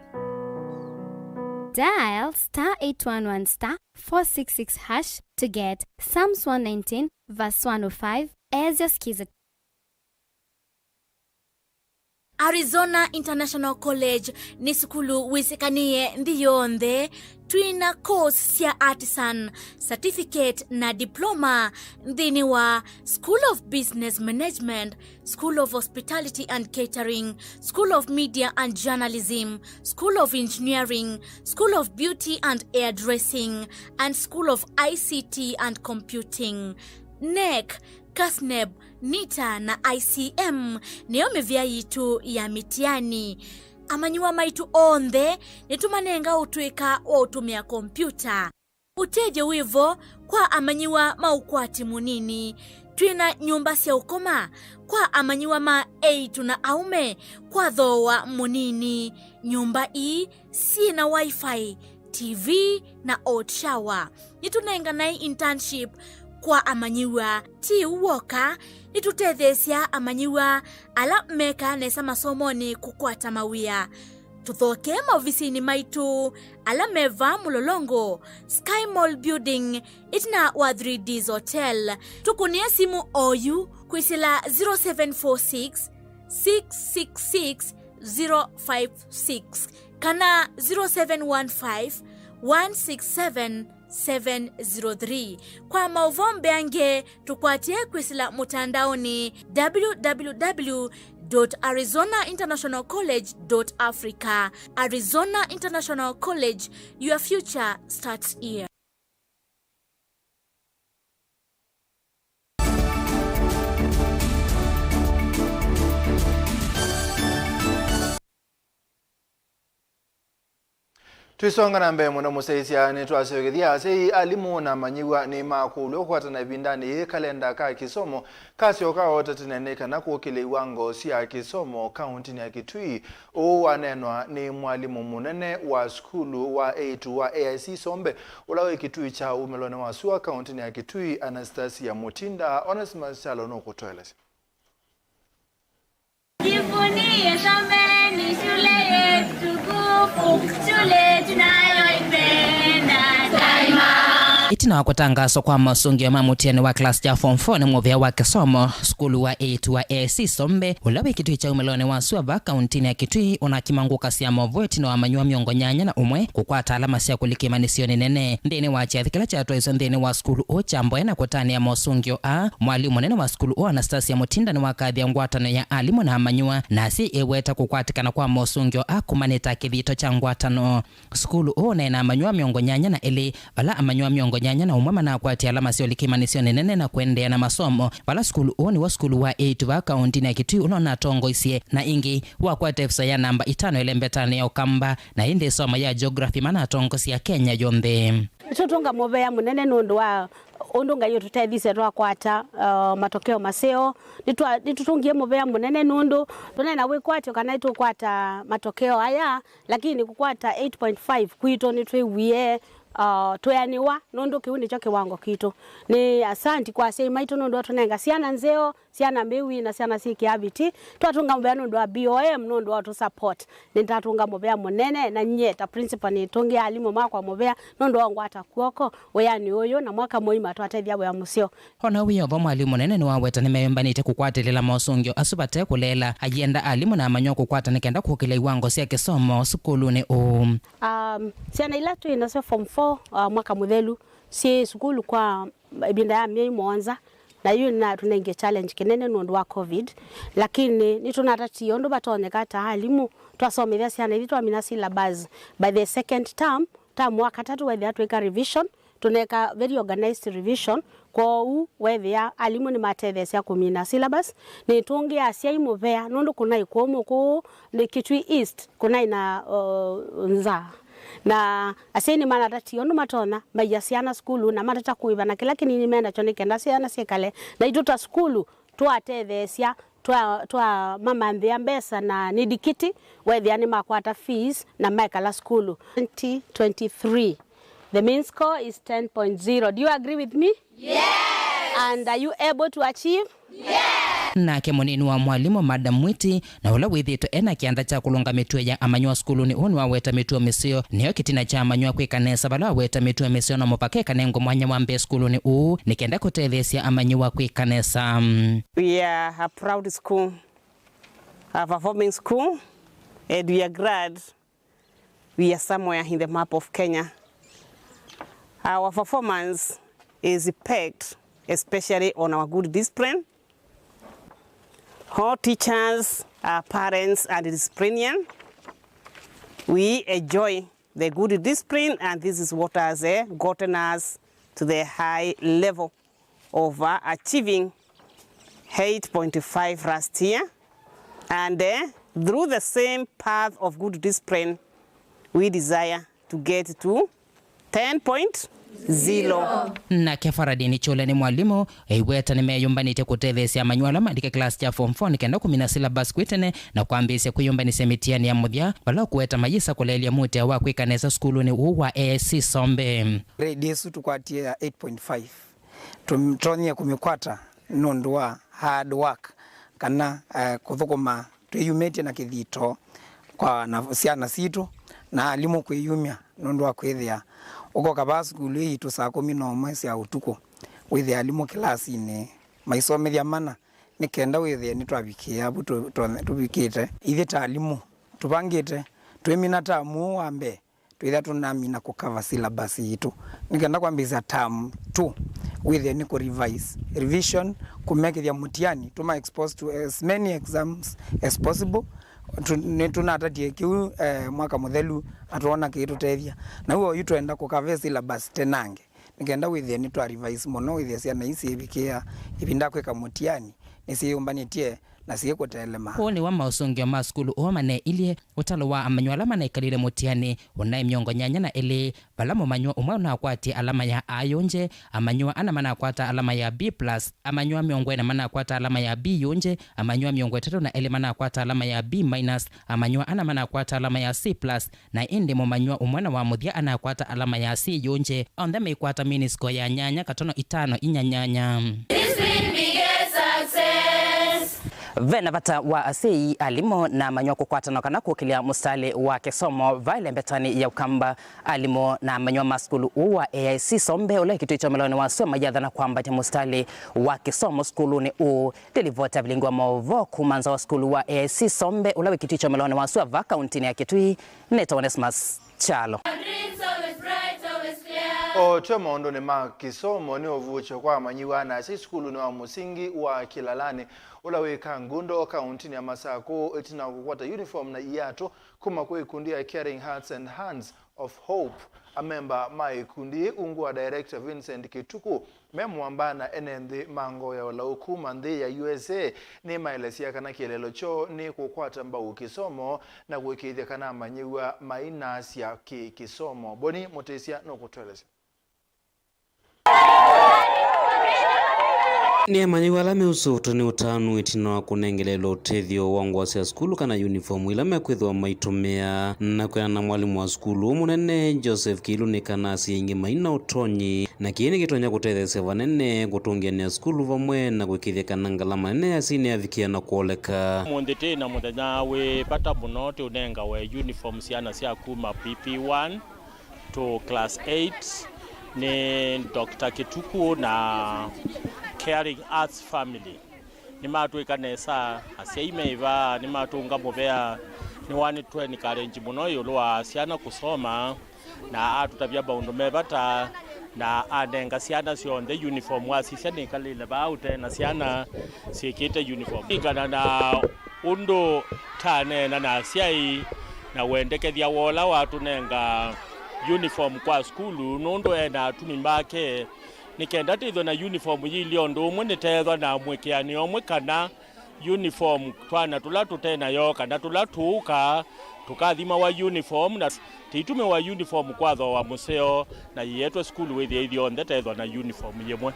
Dial star eight one one star four six six hash to get Psalms one nineteen verse one oh five as your skiza. Arizona International College nĩ sukulu wĩsĩkanĩe nthĩ yonthe. Twĩna course sya artisan, certificate na diploma nthĩnĩ wa School of Business Management, School of Hospitality and Catering, School of Media and Journalism, School of Engineering, School of Beauty and Hairdressing, and School of I C T and Computing. NEC, CASNEB, NITA na I C M nĩyo mĩvĩa yitũ ya mĩtiani. Amanyĩw'a maitũ onthe nĩtũmanenga ũtũĩka wa ũtũmĩa kompiuta. Ũtethyo wĩ vo kwa amanyĩw'a ma ũkwati mũnini. Twĩ na nyũmba sya ũkoma kwa amanyĩw'a ma eĩtu na aũme kwa thooa mũnini. Nyũmba ii syĩ na Wi-Fi, T V na hot shower. Nĩtũnenganae internship kwa amanyĩw'a. Ti ũu w'oka, nĩtũtetheesya amanyĩw'a ala mekaa nesa masomonĩ kũkwata mawĩa. Tũthokee maovisinĩ maitũ ala me vaa Mũlolongo, Sky Mall Building, ĩtina wa three Ds Hotel. Tũkũnĩe simũ oyu kwĩsĩla zero seven four six, six six six, zero five six kana zero seven one five, one six seven, seven zero three. Kwa maũvoo mbeange, tũkwatye kwĩsĩla mũtandaonĩ w w w dot arizona international college dot africa. Arizona International College, your future starts here. Tũisonga na mbee mũno mũsyaĩĩsya, nĩtwasya ũkĩthya asyai, alimũ na amanyĩw'a nĩmakũlw'a kũkwatana ĩvindanĩ yĩĩ kalenda ka kĩsomo kasyoka oota tene nĩ kana kũkĩlya iwango sya kĩsomo kaũntĩnĩ ya Kitui. Ũũ waneenwa nĩ mwalimũ mũnene wa sukulu wa eĩtu wa A I C Sombe, ũla wĩ Kitui kya umĩlonĩ wa sua kaũntĩnĩ ya Kitui, Anastasia Mutinda. Onesmus Kyalo nũkũtũelesya. Jivunie Sombe ni shule yetu tukufu, shule tunayoipenda daima. Ĩtina wa kũtangaswa kwa mosũngĩo ma mũtiani wa class ya form four nĩ mũvĩa wa kĩsomo, sukulu wa eĩtu wa A I C Sombe, ũla wĩ Kitui kya umĩlonĩ wa sua vaa kaũntĩnĩ ya Kitui, ũnakima ngũka sya maũvoo ĩtina wa amanyĩw'a mĩongo nyanya na ũmwe kũkwata alama sya kũlika ĩmanyĩsyonĩ nene. Nthĩnĩ wa kyathĩ kĩla kyatwaĩswe nthĩnĩ wa sukulu ũũ kya mboya na kũtanĩa mosũngĩo aa, mwalimũ mũnene wa sukulu ũũ Anastasia Mutinda nĩwakathya ngwatanĩo ya alimũ na amanyĩw'a na asyai ĩweta kũkwatĩkana kwa mosũngĩo aa kũmanĩta kĩthito kya ngwatanĩo. Sukulu ũũ ũnaĩ na amanyĩw'a mĩongo nyanya na elĩ, vala amanyĩw'a mĩongo nyanya na ũmwe manakwatie alama sya ũlika ĩmanyĩsyonĩ nene na kũendeea na masomo, vala sukulu ũũ nĩw'o sukulu wa eĩtu vaa kaũntĩnĩ ya Kitui ũla ũnatongoisye, na ĩngĩ wakwata ĩvuso ya namba itano ĩlembetanĩ ya Ũkamba, na ĩndĩ ĩsomo ya geography manatongosya Kenya yonthe. Nĩtũtũnga mũvea mũnene nũndũ wa ũndũ Ngai ũtũtethisye twakwata, uh, matokeo maseo. Nĩtwa-, nĩtũtũngie mũvea mũnene nũndũ tũnena wĩkwatyo kana nĩtũkwata matokeo aya, lakini kũkwata eight point five kwitũ nĩtwĩwie, uh, tweanĩwa nũndũ kĩu nĩkyo kĩwango kitũ. Nĩ asanti kwa asyai maitũ nũndũ wa tũnenga syana nzeo, syana mbĩwi na syana syĩ kĩaviti. Twatũnga mũvea nũndũ wa B O M nũndũ wa tũ support. Nĩndatũnga mũvea mũnene, na nyie ta principal nĩtũngĩa alimũ makwa mũvea nũndũ wa ngwata kw'oko wĩanĩ ũyũ, na mwaka mũima twatethya wĩa mũseo. Ona wĩ o vo, mwalimũ mũnene nĩwaweta nĩmeyũmbanĩtye kũkwatĩlĩla mosũngĩo asu vate kũleela, ayenda alimũ na amanyĩw'a kũkwata nĩ kenda kũkĩlya iwango sya kĩsomo sukulunĩ ũũ. Um, syana ila twĩ nasyo form four, uh, mwaka mũthelu, syĩ sukulu kwa ĩvinda ya myei mũonza, na yu nĩnatũnengie challenge kĩnene nũndũ wa covid, lakini nĩtũnatatie ũndũ vatonyeka ta alimũ twasomethya syana ithi twamina syllabus by the second term, term wa katatũ wethĩa twĩka revision, tũneka very organized revision, kwoou wethĩa alimũ nĩmatetheesya kũmina syllabus. Nĩtũngĩa asyai mũvea nũndũ kũnaĩ kũmũ kũũ nĩ Kitui East, kũnaĩ na, uh, nzaa. Na asyai nĩmanatatie ũndũ matonya maia syana sukulu na matata kũĩva na kĩla kĩnini menakyo nĩ kenda syana syĩkale naitũ ta sukulu twatetheesya, twa, twamamanthĩa mbesa na nidikiti, wethĩa nĩmakwata fees na maekala sukulu. Twenty twenty-three, the mean score is ten point zero. Do you agree with me? Yes! And are you able to achieve? Yes! Nake mũnini wa mwalimũ, Madam Mwiti, na ũla wĩthĩĩtwe e na kĩanda kya kũlũnga mĩtuo ya amanyĩw'a sukulunĩ ũũ nĩwaweta mĩtuo mĩseo nĩyo kĩtina kya amanyĩw'a kwĩka nesa, vala waweta mĩtuo mĩseo no mũvaka ĩkanengwe mwanya wa mbee sukulunĩ ũũ nĩ kenda kũtetheesya amanyĩw'a kwĩka nesa. We are a proud school. A performing school, and we are glad we are somewhere in the map of Kenya. Our performance is pegged especially on our good discipline. All teachers, our parents, and disciplinarian, we enjoy the good discipline, and this is what has, eh, gotten us to the high level of, uh, achieving eight point five last year. And, eh, through the same path of good discipline, we desire to get to ten point zero. Nake Faradini Kyule nĩ mwalimũ, eiweta nĩmeyũmbanĩtye kũtetheesya amanyĩw'a ala malike kĩlasi kya form four nĩ kenda kũmina syllabus kwĩ tene na kwambĩĩsya kwĩyũmbanĩsya mĩtiani ya mũthya, vala ũkũweta mayĩsa kũleelya mũteo wa kwĩka nesa sukulunĩ ũũ wa A I C Sombe. Grade ĩsu tũkwatie ya eight point five, tũtonyie kũmĩkwata nũndũ wa hard work, kana, eh, kũthũkũma twĩyumĩtye na kĩthito kwa na, syana sitũ na alimũ kwĩyumya nũndũ wa kwĩthĩa ũkoka vaa sukulu ii yitũ saa kũmi na ũmwe sya ũtukũ, wĩthĩa alimũ kĩlasinĩ maisomethya mana, nĩ kenda wĩthĩe nĩtwavikĩĩa vu tũ-, tũ-, tũvikĩte. Ithyĩ ta alimũ tũvangĩte twĩmina tamu ũũ wa mbee, twĩthĩa tũnamina kũkava syllabus yitũ nĩ kenda kwambĩĩsya term two, wĩthĩe nĩ kũ revise, revision, kũmekĩthya mũtiani, tũma expose to as many exams as possible. Tu-, nĩtũnatatie kĩu, eh, mwaka mũthelu na twoona kĩitũtethya. Na w'o oyu twenda kũkava syllabus tenange nĩ kenda wĩthĩe nĩtwa revise mũno, wĩthĩe syana ii syĩvikĩĩa ĩvinda kwĩka mũtiani nĩsyĩyũmbanĩtye na syĩkũtelema. Ũũ nĩ wa maũsũngĩo ma sukulu ũũ maneilye. Ũtalo wa amanyĩw'a ala manaikalile mũtiani ũnaĩ mĩongo nyanya na ĩlĩ, vala mũmanyĩw'a ũmwe ũnakwatie alama ya A yũnje, amanyĩw'a ana manakwata alama ya B plus, amanyĩw'a mĩongo ĩna manakwata alama ya B yũnje, amanyĩw'a mĩongo ĩtatũ na elĩ manakwata alama ya B minus, amanyĩw'a ana manakwata alama ya C plus, na ĩndĩ mũmanyĩw'a ũmwe na wa mũthya anakwata alama ya C yũnje. Onthe meikwata mĩnĩsiko ya nyanya katono itano inya nyanya. This will be a success. Ve na vata wa asyai, alimũ, na amanyĩw'a kũkwatana kana kũkĩlya mũsitalĩ wa kĩsomo va ĩlembetanĩ ya Ũkamba. Alimũ na amanyĩw'a ma sukulu ũũ wa A I C Sombe, ũla wĩ kĩtuĩ kya ũmĩlonĩ wa sua, mayathana kwambatya mũsitalĩ wa kĩsomo sukulunĩ ũũ. Nĩ livoti ya vilingi wa maũvoo kuma nza wa sukulu wa A I C Sombe, ũla wĩ kĩtuĩ kya ũmĩlonĩ wa sua va kauntinĩ ya Kitui. Nĩtawa Onesmus Kyalo. O twe maũndũnĩ ma kĩsomo, nĩ ũvuũkyo kwa amanyĩw'a na asyai sukulunĩ wa mũsingi wa Kĩlalanĩ, ũla wĩ Kangundo, kauntinĩ ya Masakũ, ĩtina wa kũkwata uniform na iatũ kuma kwĩ ikundi ya Caring Hearts and Hands of Hope. Amemba ma ikundi yĩĩ, ungu wa director Vincent Kĩtukũ, me mũamba na ene nthĩ ma ngoo ya ũlau kuma nthĩ ya U S A, nĩmaelesya kana kĩeleelo kyoo nĩ kũkwata mbau kĩsomo na kũĩkĩĩthya kana amanyĩw'a mainaasya kĩ kĩsomo. Boni Mũtĩsya nũkũtũelesya. Nĩ amanyĩw'a ala meũsũvĩtwe nĩ ũtanu ĩtina wa kũnengelelwa ũtethyo wa ngũa sya sukulu kana uniform ila mekwĩthĩwa maitũmĩa, na kwĩana na mwalimũ wa sukulu mũnene Joseph Kĩilu nĩ kana asyai aingĩ maina ũtonyi, na kĩĩ nĩkĩtonya kũtetheesya vanene kũtũngĩanĩa sukulu vamwe na kũĩkĩĩthya kana ngalama nene ya asyai nĩyavikĩa na kwoleka. Ũmũnthĩ twĩ na mũthenya wĩ vata mũno, tũnengawe uniform syana sya kuma P P one to class eight nĩ Doctor Kĩtukũ na Caring Arts Family. Nĩmatwĩka nesa, asyai me vaa nĩmatũnga mũvea, nĩwa nĩtũ encourage mũno ĩũlũ wa syana kũsoma, na atũtavya maũndũ me vata, na anenga syana syonthe uniform. Wasisya nĩkalĩle vaa ũte na syana syĩkĩte uniform. Kũlingana na ũndũ taneena na asyai na wendekethya wa ũla watũnenga uniform kwa sukulu, nũndũ e na atumi make, nĩ kenda twĩthwe na uniform yĩilye ũndũ ũmwe, nĩteethwa na mwĩkĩanĩo ũmwe kana uniform twana tũla tũte nayo kana tũla tũũka tũkathimawa uniform na tĩitũmĩwa uniform kwa thooa mũseo, na yĩetwe sukulu wĩthĩe ithyonthe teethwa na uniform yĩmwe.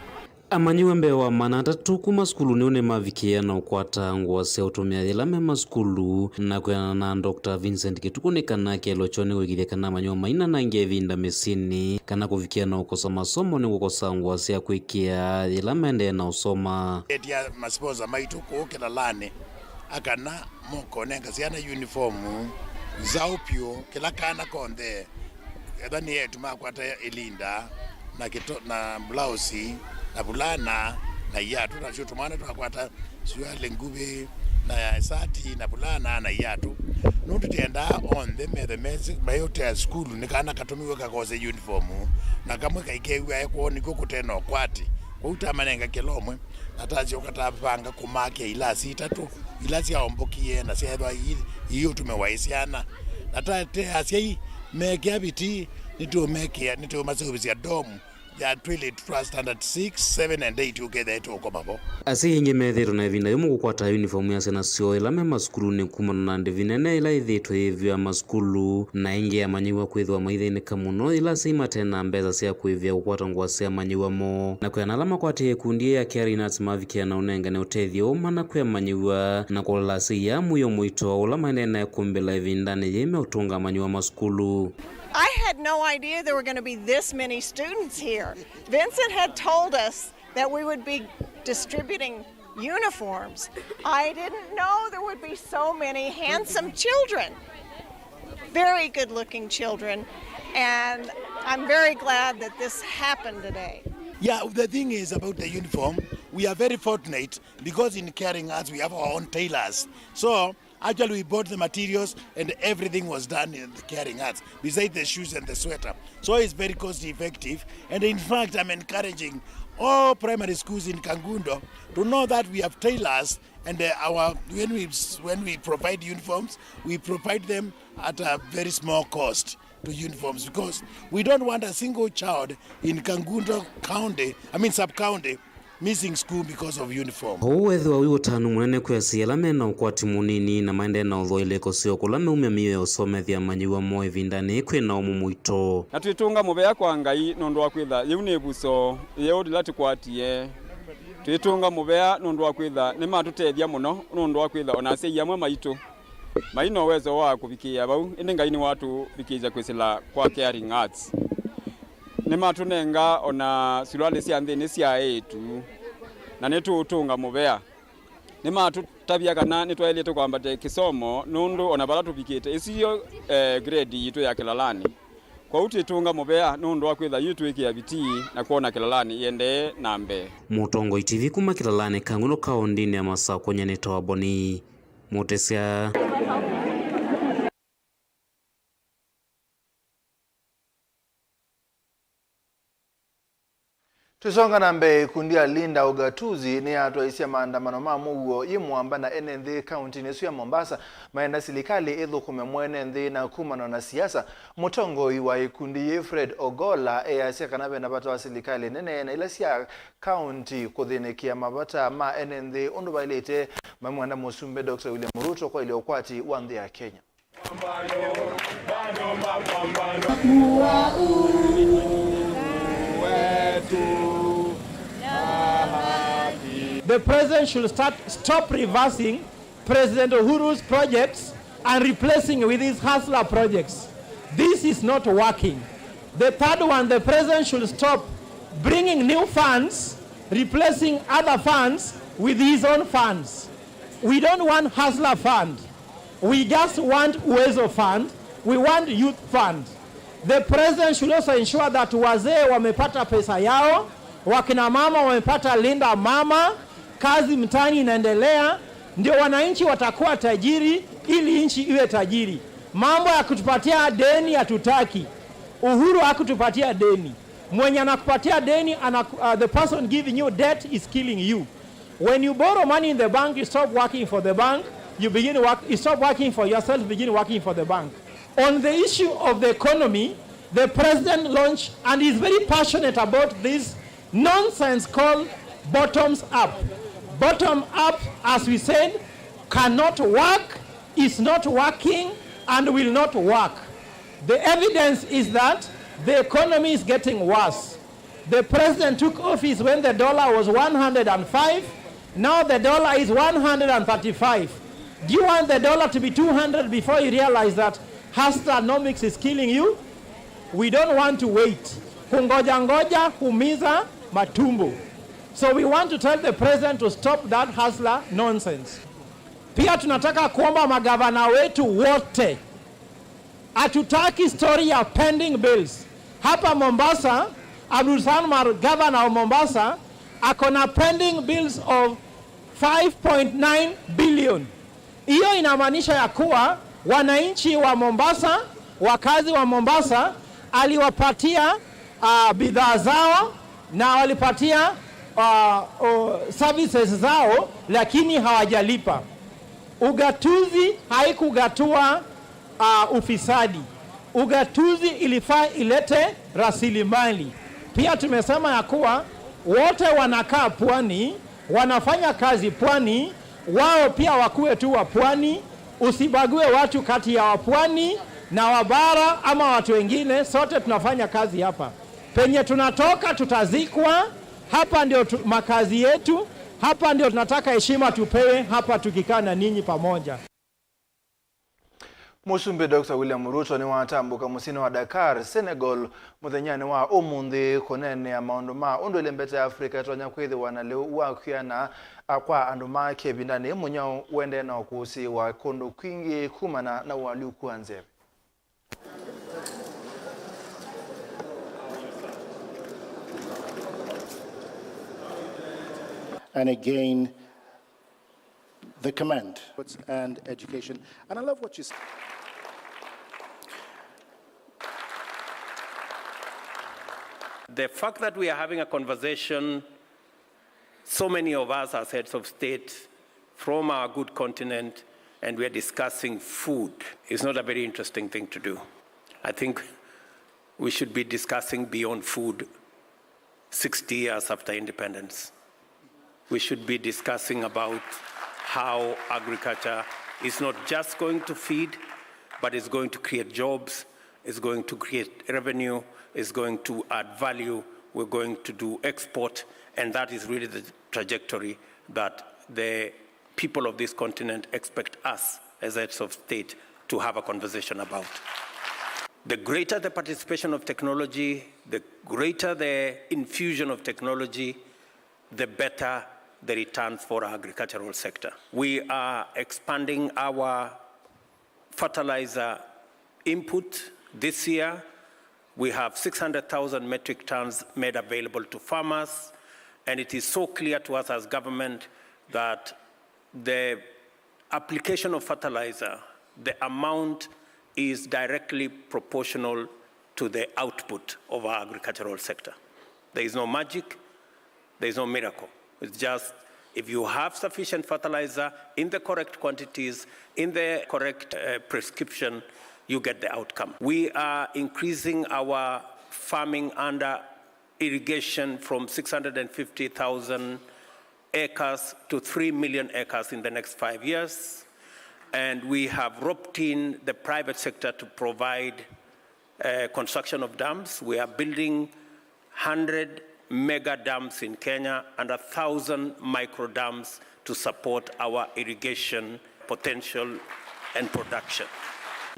Amanyĩw'a mbee wa maana atatũ kuma sukulunĩ ũũ nĩmavikĩĩa na ũkwata ngũa sya ũtũmĩa yĩla me masukulu, na kwĩanana na Doctor Vincent Kĩtukũ nĩ kana kĩeleelo kyoo nĩ kũĩkĩĩthya kana amanyĩw'a mainanangĩa ĩvinda mĩsyĩnĩ kana kũvikĩa na ũkosa masomo nĩ kũkosa ngũa sya kwĩkĩa yĩla maendee na ũsoma. Etia masponsa maitũ kũũ Kĩlalanĩ akana mokonenga syana uniform nzaũ pyũ, kĩla kana konthe, etha nĩ etu makwata ĩlinda na kĩto, na blouse, na vulana, na iatũ, nasyo tũmwana twakwata sualĩ nguvĩ, na sati na vulana na iatũ, nũndũ twendaa onthe methe mesi mayũtea sukulu nĩ kana katũmiwe kakose uniform, na kamwe kaikew'ae kwoo nĩkw'o kũte na ũkwati. Kwoou tamanenga kĩla ũmwe, na tasyoka tavanga kũmakĩa ilasi itatũ ila syaombokie na syaĩthwa ii- iiũtũmĩwa ĩ syana, na ta te asyai mekĩa vitii, nĩtũũmekĩa, nĩtũũmaseũvĩsya dorm ya twĩlĩtu twa standard six, seven and eight ũkethĩa ĩtũũkoma vo. Asyai aingĩ methĩĩtwe na ĩvinda yũmũ kũkwata yunifomu ya syana syoo ĩla me masukulunĩ kumana na ndĩvi nene ĩla yĩthĩĩtwe yĩĩvĩwa masukulu, na aingĩ amanyĩw'a kwĩthĩwa maithĩnĩka mũno yĩla asyai mate na mbesa sya kũĩvĩa kũkwata ngũa sya amanyĩw'a moo. Na kwĩana ala makwatĩe ĩkundi yĩĩ ya Caring Hearts mavikĩa na ũnengane ũtethyo ũmana kwĩ amanyĩw'a na kũlola asyai aa mũio mũito ũla maendee naĩ kũmbĩla ĩvindanĩ yĩĩ meũtũnga amanyĩw'a masukulu. I had no idea there were going to be this many students here. Vincent had told us that we would be distributing uniforms. I didn't know there would be so many handsome children, very good-looking children, and I'm very glad that this happened today. Yeah, the thing is about the uniform, we are very fortunate because in Caring Hearts we have our own tailors. So actually, we bought the materials and everything was done in the Caring Hearts, besides the shoes and the sweater. So it's very cost effective. And in fact, I'm encouraging all primary schools in Kangundo to know that we have tailors, and uh, our when we when we provide uniforms, we provide them at a very small cost to uniforms, because we don't want a single child in Kangundo County, I mean sub-county, missing school because of uniform. Ũu wethĩwa wĩ ũtanu mũnene kwĩ asyai ala me na ũkwati mũnini na maendee na ũthooa ilĩko syoo kũla meumya mĩio ya ũsomethya amanyĩw'a moo ĩvindanĩ yĩĩ kwĩ na ũmũ mũito. Na twĩtũnga mũvea kwa Ngai nũndũ wa kwĩtha yĩu nĩ ĩvuso yeũ yĩla tũkwatie. Twĩtũnga mũvea nũndũ wa kwĩtha nĩmatũtethya mũno nũndũ wa kwĩtha o na asyai amwe maitũ mai na ũwezo wa kũvikĩĩa vau, ĩndĩ Ngai nĩwatũvikĩĩsya kwĩsĩla kwa Caring Hearts. Nĩmatũnenga o na suruali sya nthĩnĩ sya eĩtu, na nĩtũũtũnga mũvea. Nĩmatũtavya kana nĩtwaĩlĩte kwambatya kĩsomo, nũndũ o na vala tũvikĩte, ĩsu yo, eh, grade yitũ ya kĩlalanĩ. Kwoou twĩtũnga mũvea nũndũ wa kwĩtha yu twĩkĩa vitii na kwona kĩlalanĩ ĩendee na mbee. Mũtongoi T V kuma kĩlalanĩ Kangundo kaũndĩnĩ ya Masakũ, nyie nĩtawa Boni Mũtĩsya. Tũisonga na mbee, ĩkundi ya Linda Ugatuzi nĩyatwaisye maandamano ma mũuo yĩ mũamba na ene nthĩ kauntinĩ ĩsu ya Mombasa, maenda silikalĩ ĩthũkũme mwene nthĩ na kumana na siasa. Mũtongoi wa ĩkundi yĩĩ, Fred Ogolla, easya kana vena vata wa silikalĩ nene na ila sya kaunti kũthĩnĩkĩa mavata ma ene nthĩ ũndũ vaĩlĩte, mamwenda Mũsumbĩ Doctor William Ruto kwaĩlya ũkwati wa nthĩ ya Kenya. The president should start, stop reversing President Uhuru's projects and replacing with his hustler projects. This is not working. The third one, the president should stop bringing new funds, replacing other funds with his own funds. We don't want hustler fund. We just want Uwezo Fund. We want Youth Fund. The president should also ensure that wazee wamepata pesa yao, wakina mama wamepata Linda Mama, kazi mtaani inaendelea, ndio wananchi watakuwa tajiri ili nchi iwe tajiri. Mambo ya kutupatia deni hatutaki. Uhuru hakutupatia deni. Mwenye anakupatia deni, anaku-, uh, the person giving you debt is killing you. When you borrow money in the bank, you stop working for the bank, you begin work, you stop working for yourself, begin working for the bank. On the issue of the economy, the president launched and is very passionate about this nonsense called bottoms up. Bottom up, as we said, cannot work, is not working, and will not work. The evidence is that the economy is getting worse. The president took office when the dollar was one hundred and five. Now the dollar is one hundred and thirty-five. Do you want the dollar to be two hundred before you realize that hustlernomics is killing you? We don't want to wait. Kungoja ngoja humiza matumbo. So we want to tell the president to stop that hustler nonsense. Pia tunataka kuomba magavana wetu wote, hatutaki story ya pending bills. Hapa Mombasa, Abdul Samad, governor of Mombasa, ako na pending bills of five point nine billion. Hiyo inamaanisha ya kuwa wananchi wa Mombasa, wakazi wa Mombasa, aliwapatia, ah, bidhaa zao na walipatia, ah, o, services zao, lakini hawajalipa. Ugatuzi haikugatua, ah, ufisadi. Ugatuzi ilifaa ilete rasilimali. Pia tumesema ya kuwa wote wanakaa pwani, wanafanya kazi pwani, wao pia wakuwe tu wa pwani. Usibague watu kati ya wapwani na wabara ama watu wengine, sote tunafanya kazi hapa. Penye tunatoka tutazikwa, hapa ndio tu, makazi yetu, hapa ndio tunataka heshima tupewe hapa tukikaa na ninyi pamoja. Mũsumbĩ Doctor William Ruto nĩwatambũka mũsyĩnĩ wa Dakar, Senegal, mũthenyanĩ wa ũmũnthĩ kũneenea maũndũ ma ũndũ ĩlembeta ya Africa ĩtonya kwĩthĩwa na lĩu wa kwĩana, a, kwa andũ make ĩvindanĩ yĩĩ mũnyao ũendee na ũkũsĩ wa kũndũ kwingĩ kumana na ũalyũku wa nzeve. And again, the command. And education. And I love what you said. The fact that we are having a conversation, so many of us as heads of state from our good continent, and we are discussing food, is not a very interesting thing to do. I think we should be discussing beyond food sixty years after independence. We should be discussing about how agriculture is not just going to feed, but is going to create jobs, is going to create revenue, is going to add value, we're going to do export, and that is really the trajectory that the people of this continent expect us as heads of state to have a conversation about. The greater the participation of technology, the greater the infusion of technology, the better the returns for our agricultural sector. We are expanding our fertilizer input this year. We have six hundred thousand metric tons made available to farmers, and it is so clear to us as government that the application of fertilizer, the amount is directly proportional to the output of our agricultural sector. There is no magic, there is no miracle. It's just if you have sufficient fertilizer in the correct quantities, in the correct, uh, prescription, you get the outcome. We are increasing our farming under irrigation from six hundred and fifty thousand acres to three million acres in the next five years. And we have roped in the private sector to provide, uh, construction of dams. We are building hundred mega dams in Kenya and a thousand micro dams to support our irrigation potential and production.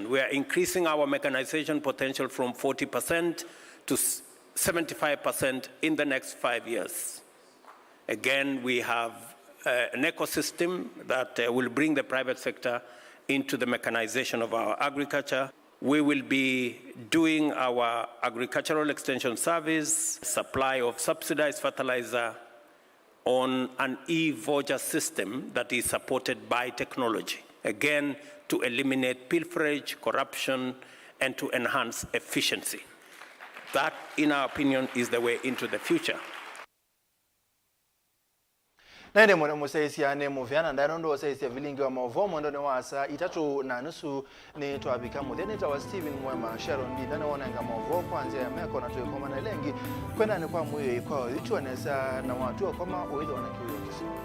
We are increasing our mechanization potential from forty percent to s-, seventy-five percent in the next five years. Again, we have, uh, an ecosystem that, uh, will bring the private sector into the mechanization of our agriculture. We will be doing our agricultural extension service, supply of subsidized fertilizer on an e-voucher system that is supported by technology, again, to eliminate pilferage, corruption, and to enhance efficiency. That, in our opinion, is the way into the future. Na ĩndĩ mũno mũsyaĩĩsya nĩ mũvea na ndaĩ nũndũ wa ũsyaĩĩsya vilingi wa maũvoo mwendonĩ wa saa itatũ na nusu. Nĩtwavika mũthya. Nĩtawa Stephen Mwema. Sharon Ndinda nĩwonenga maũvoo kwa nzĩa ya meko na tũikomana ĩla ĩngĩ. Kwendanĩ kwa mwĩĩ kwa ũyu, tiwa nesa na watu ũkoma ũithwa na kĩwĩo kĩseo.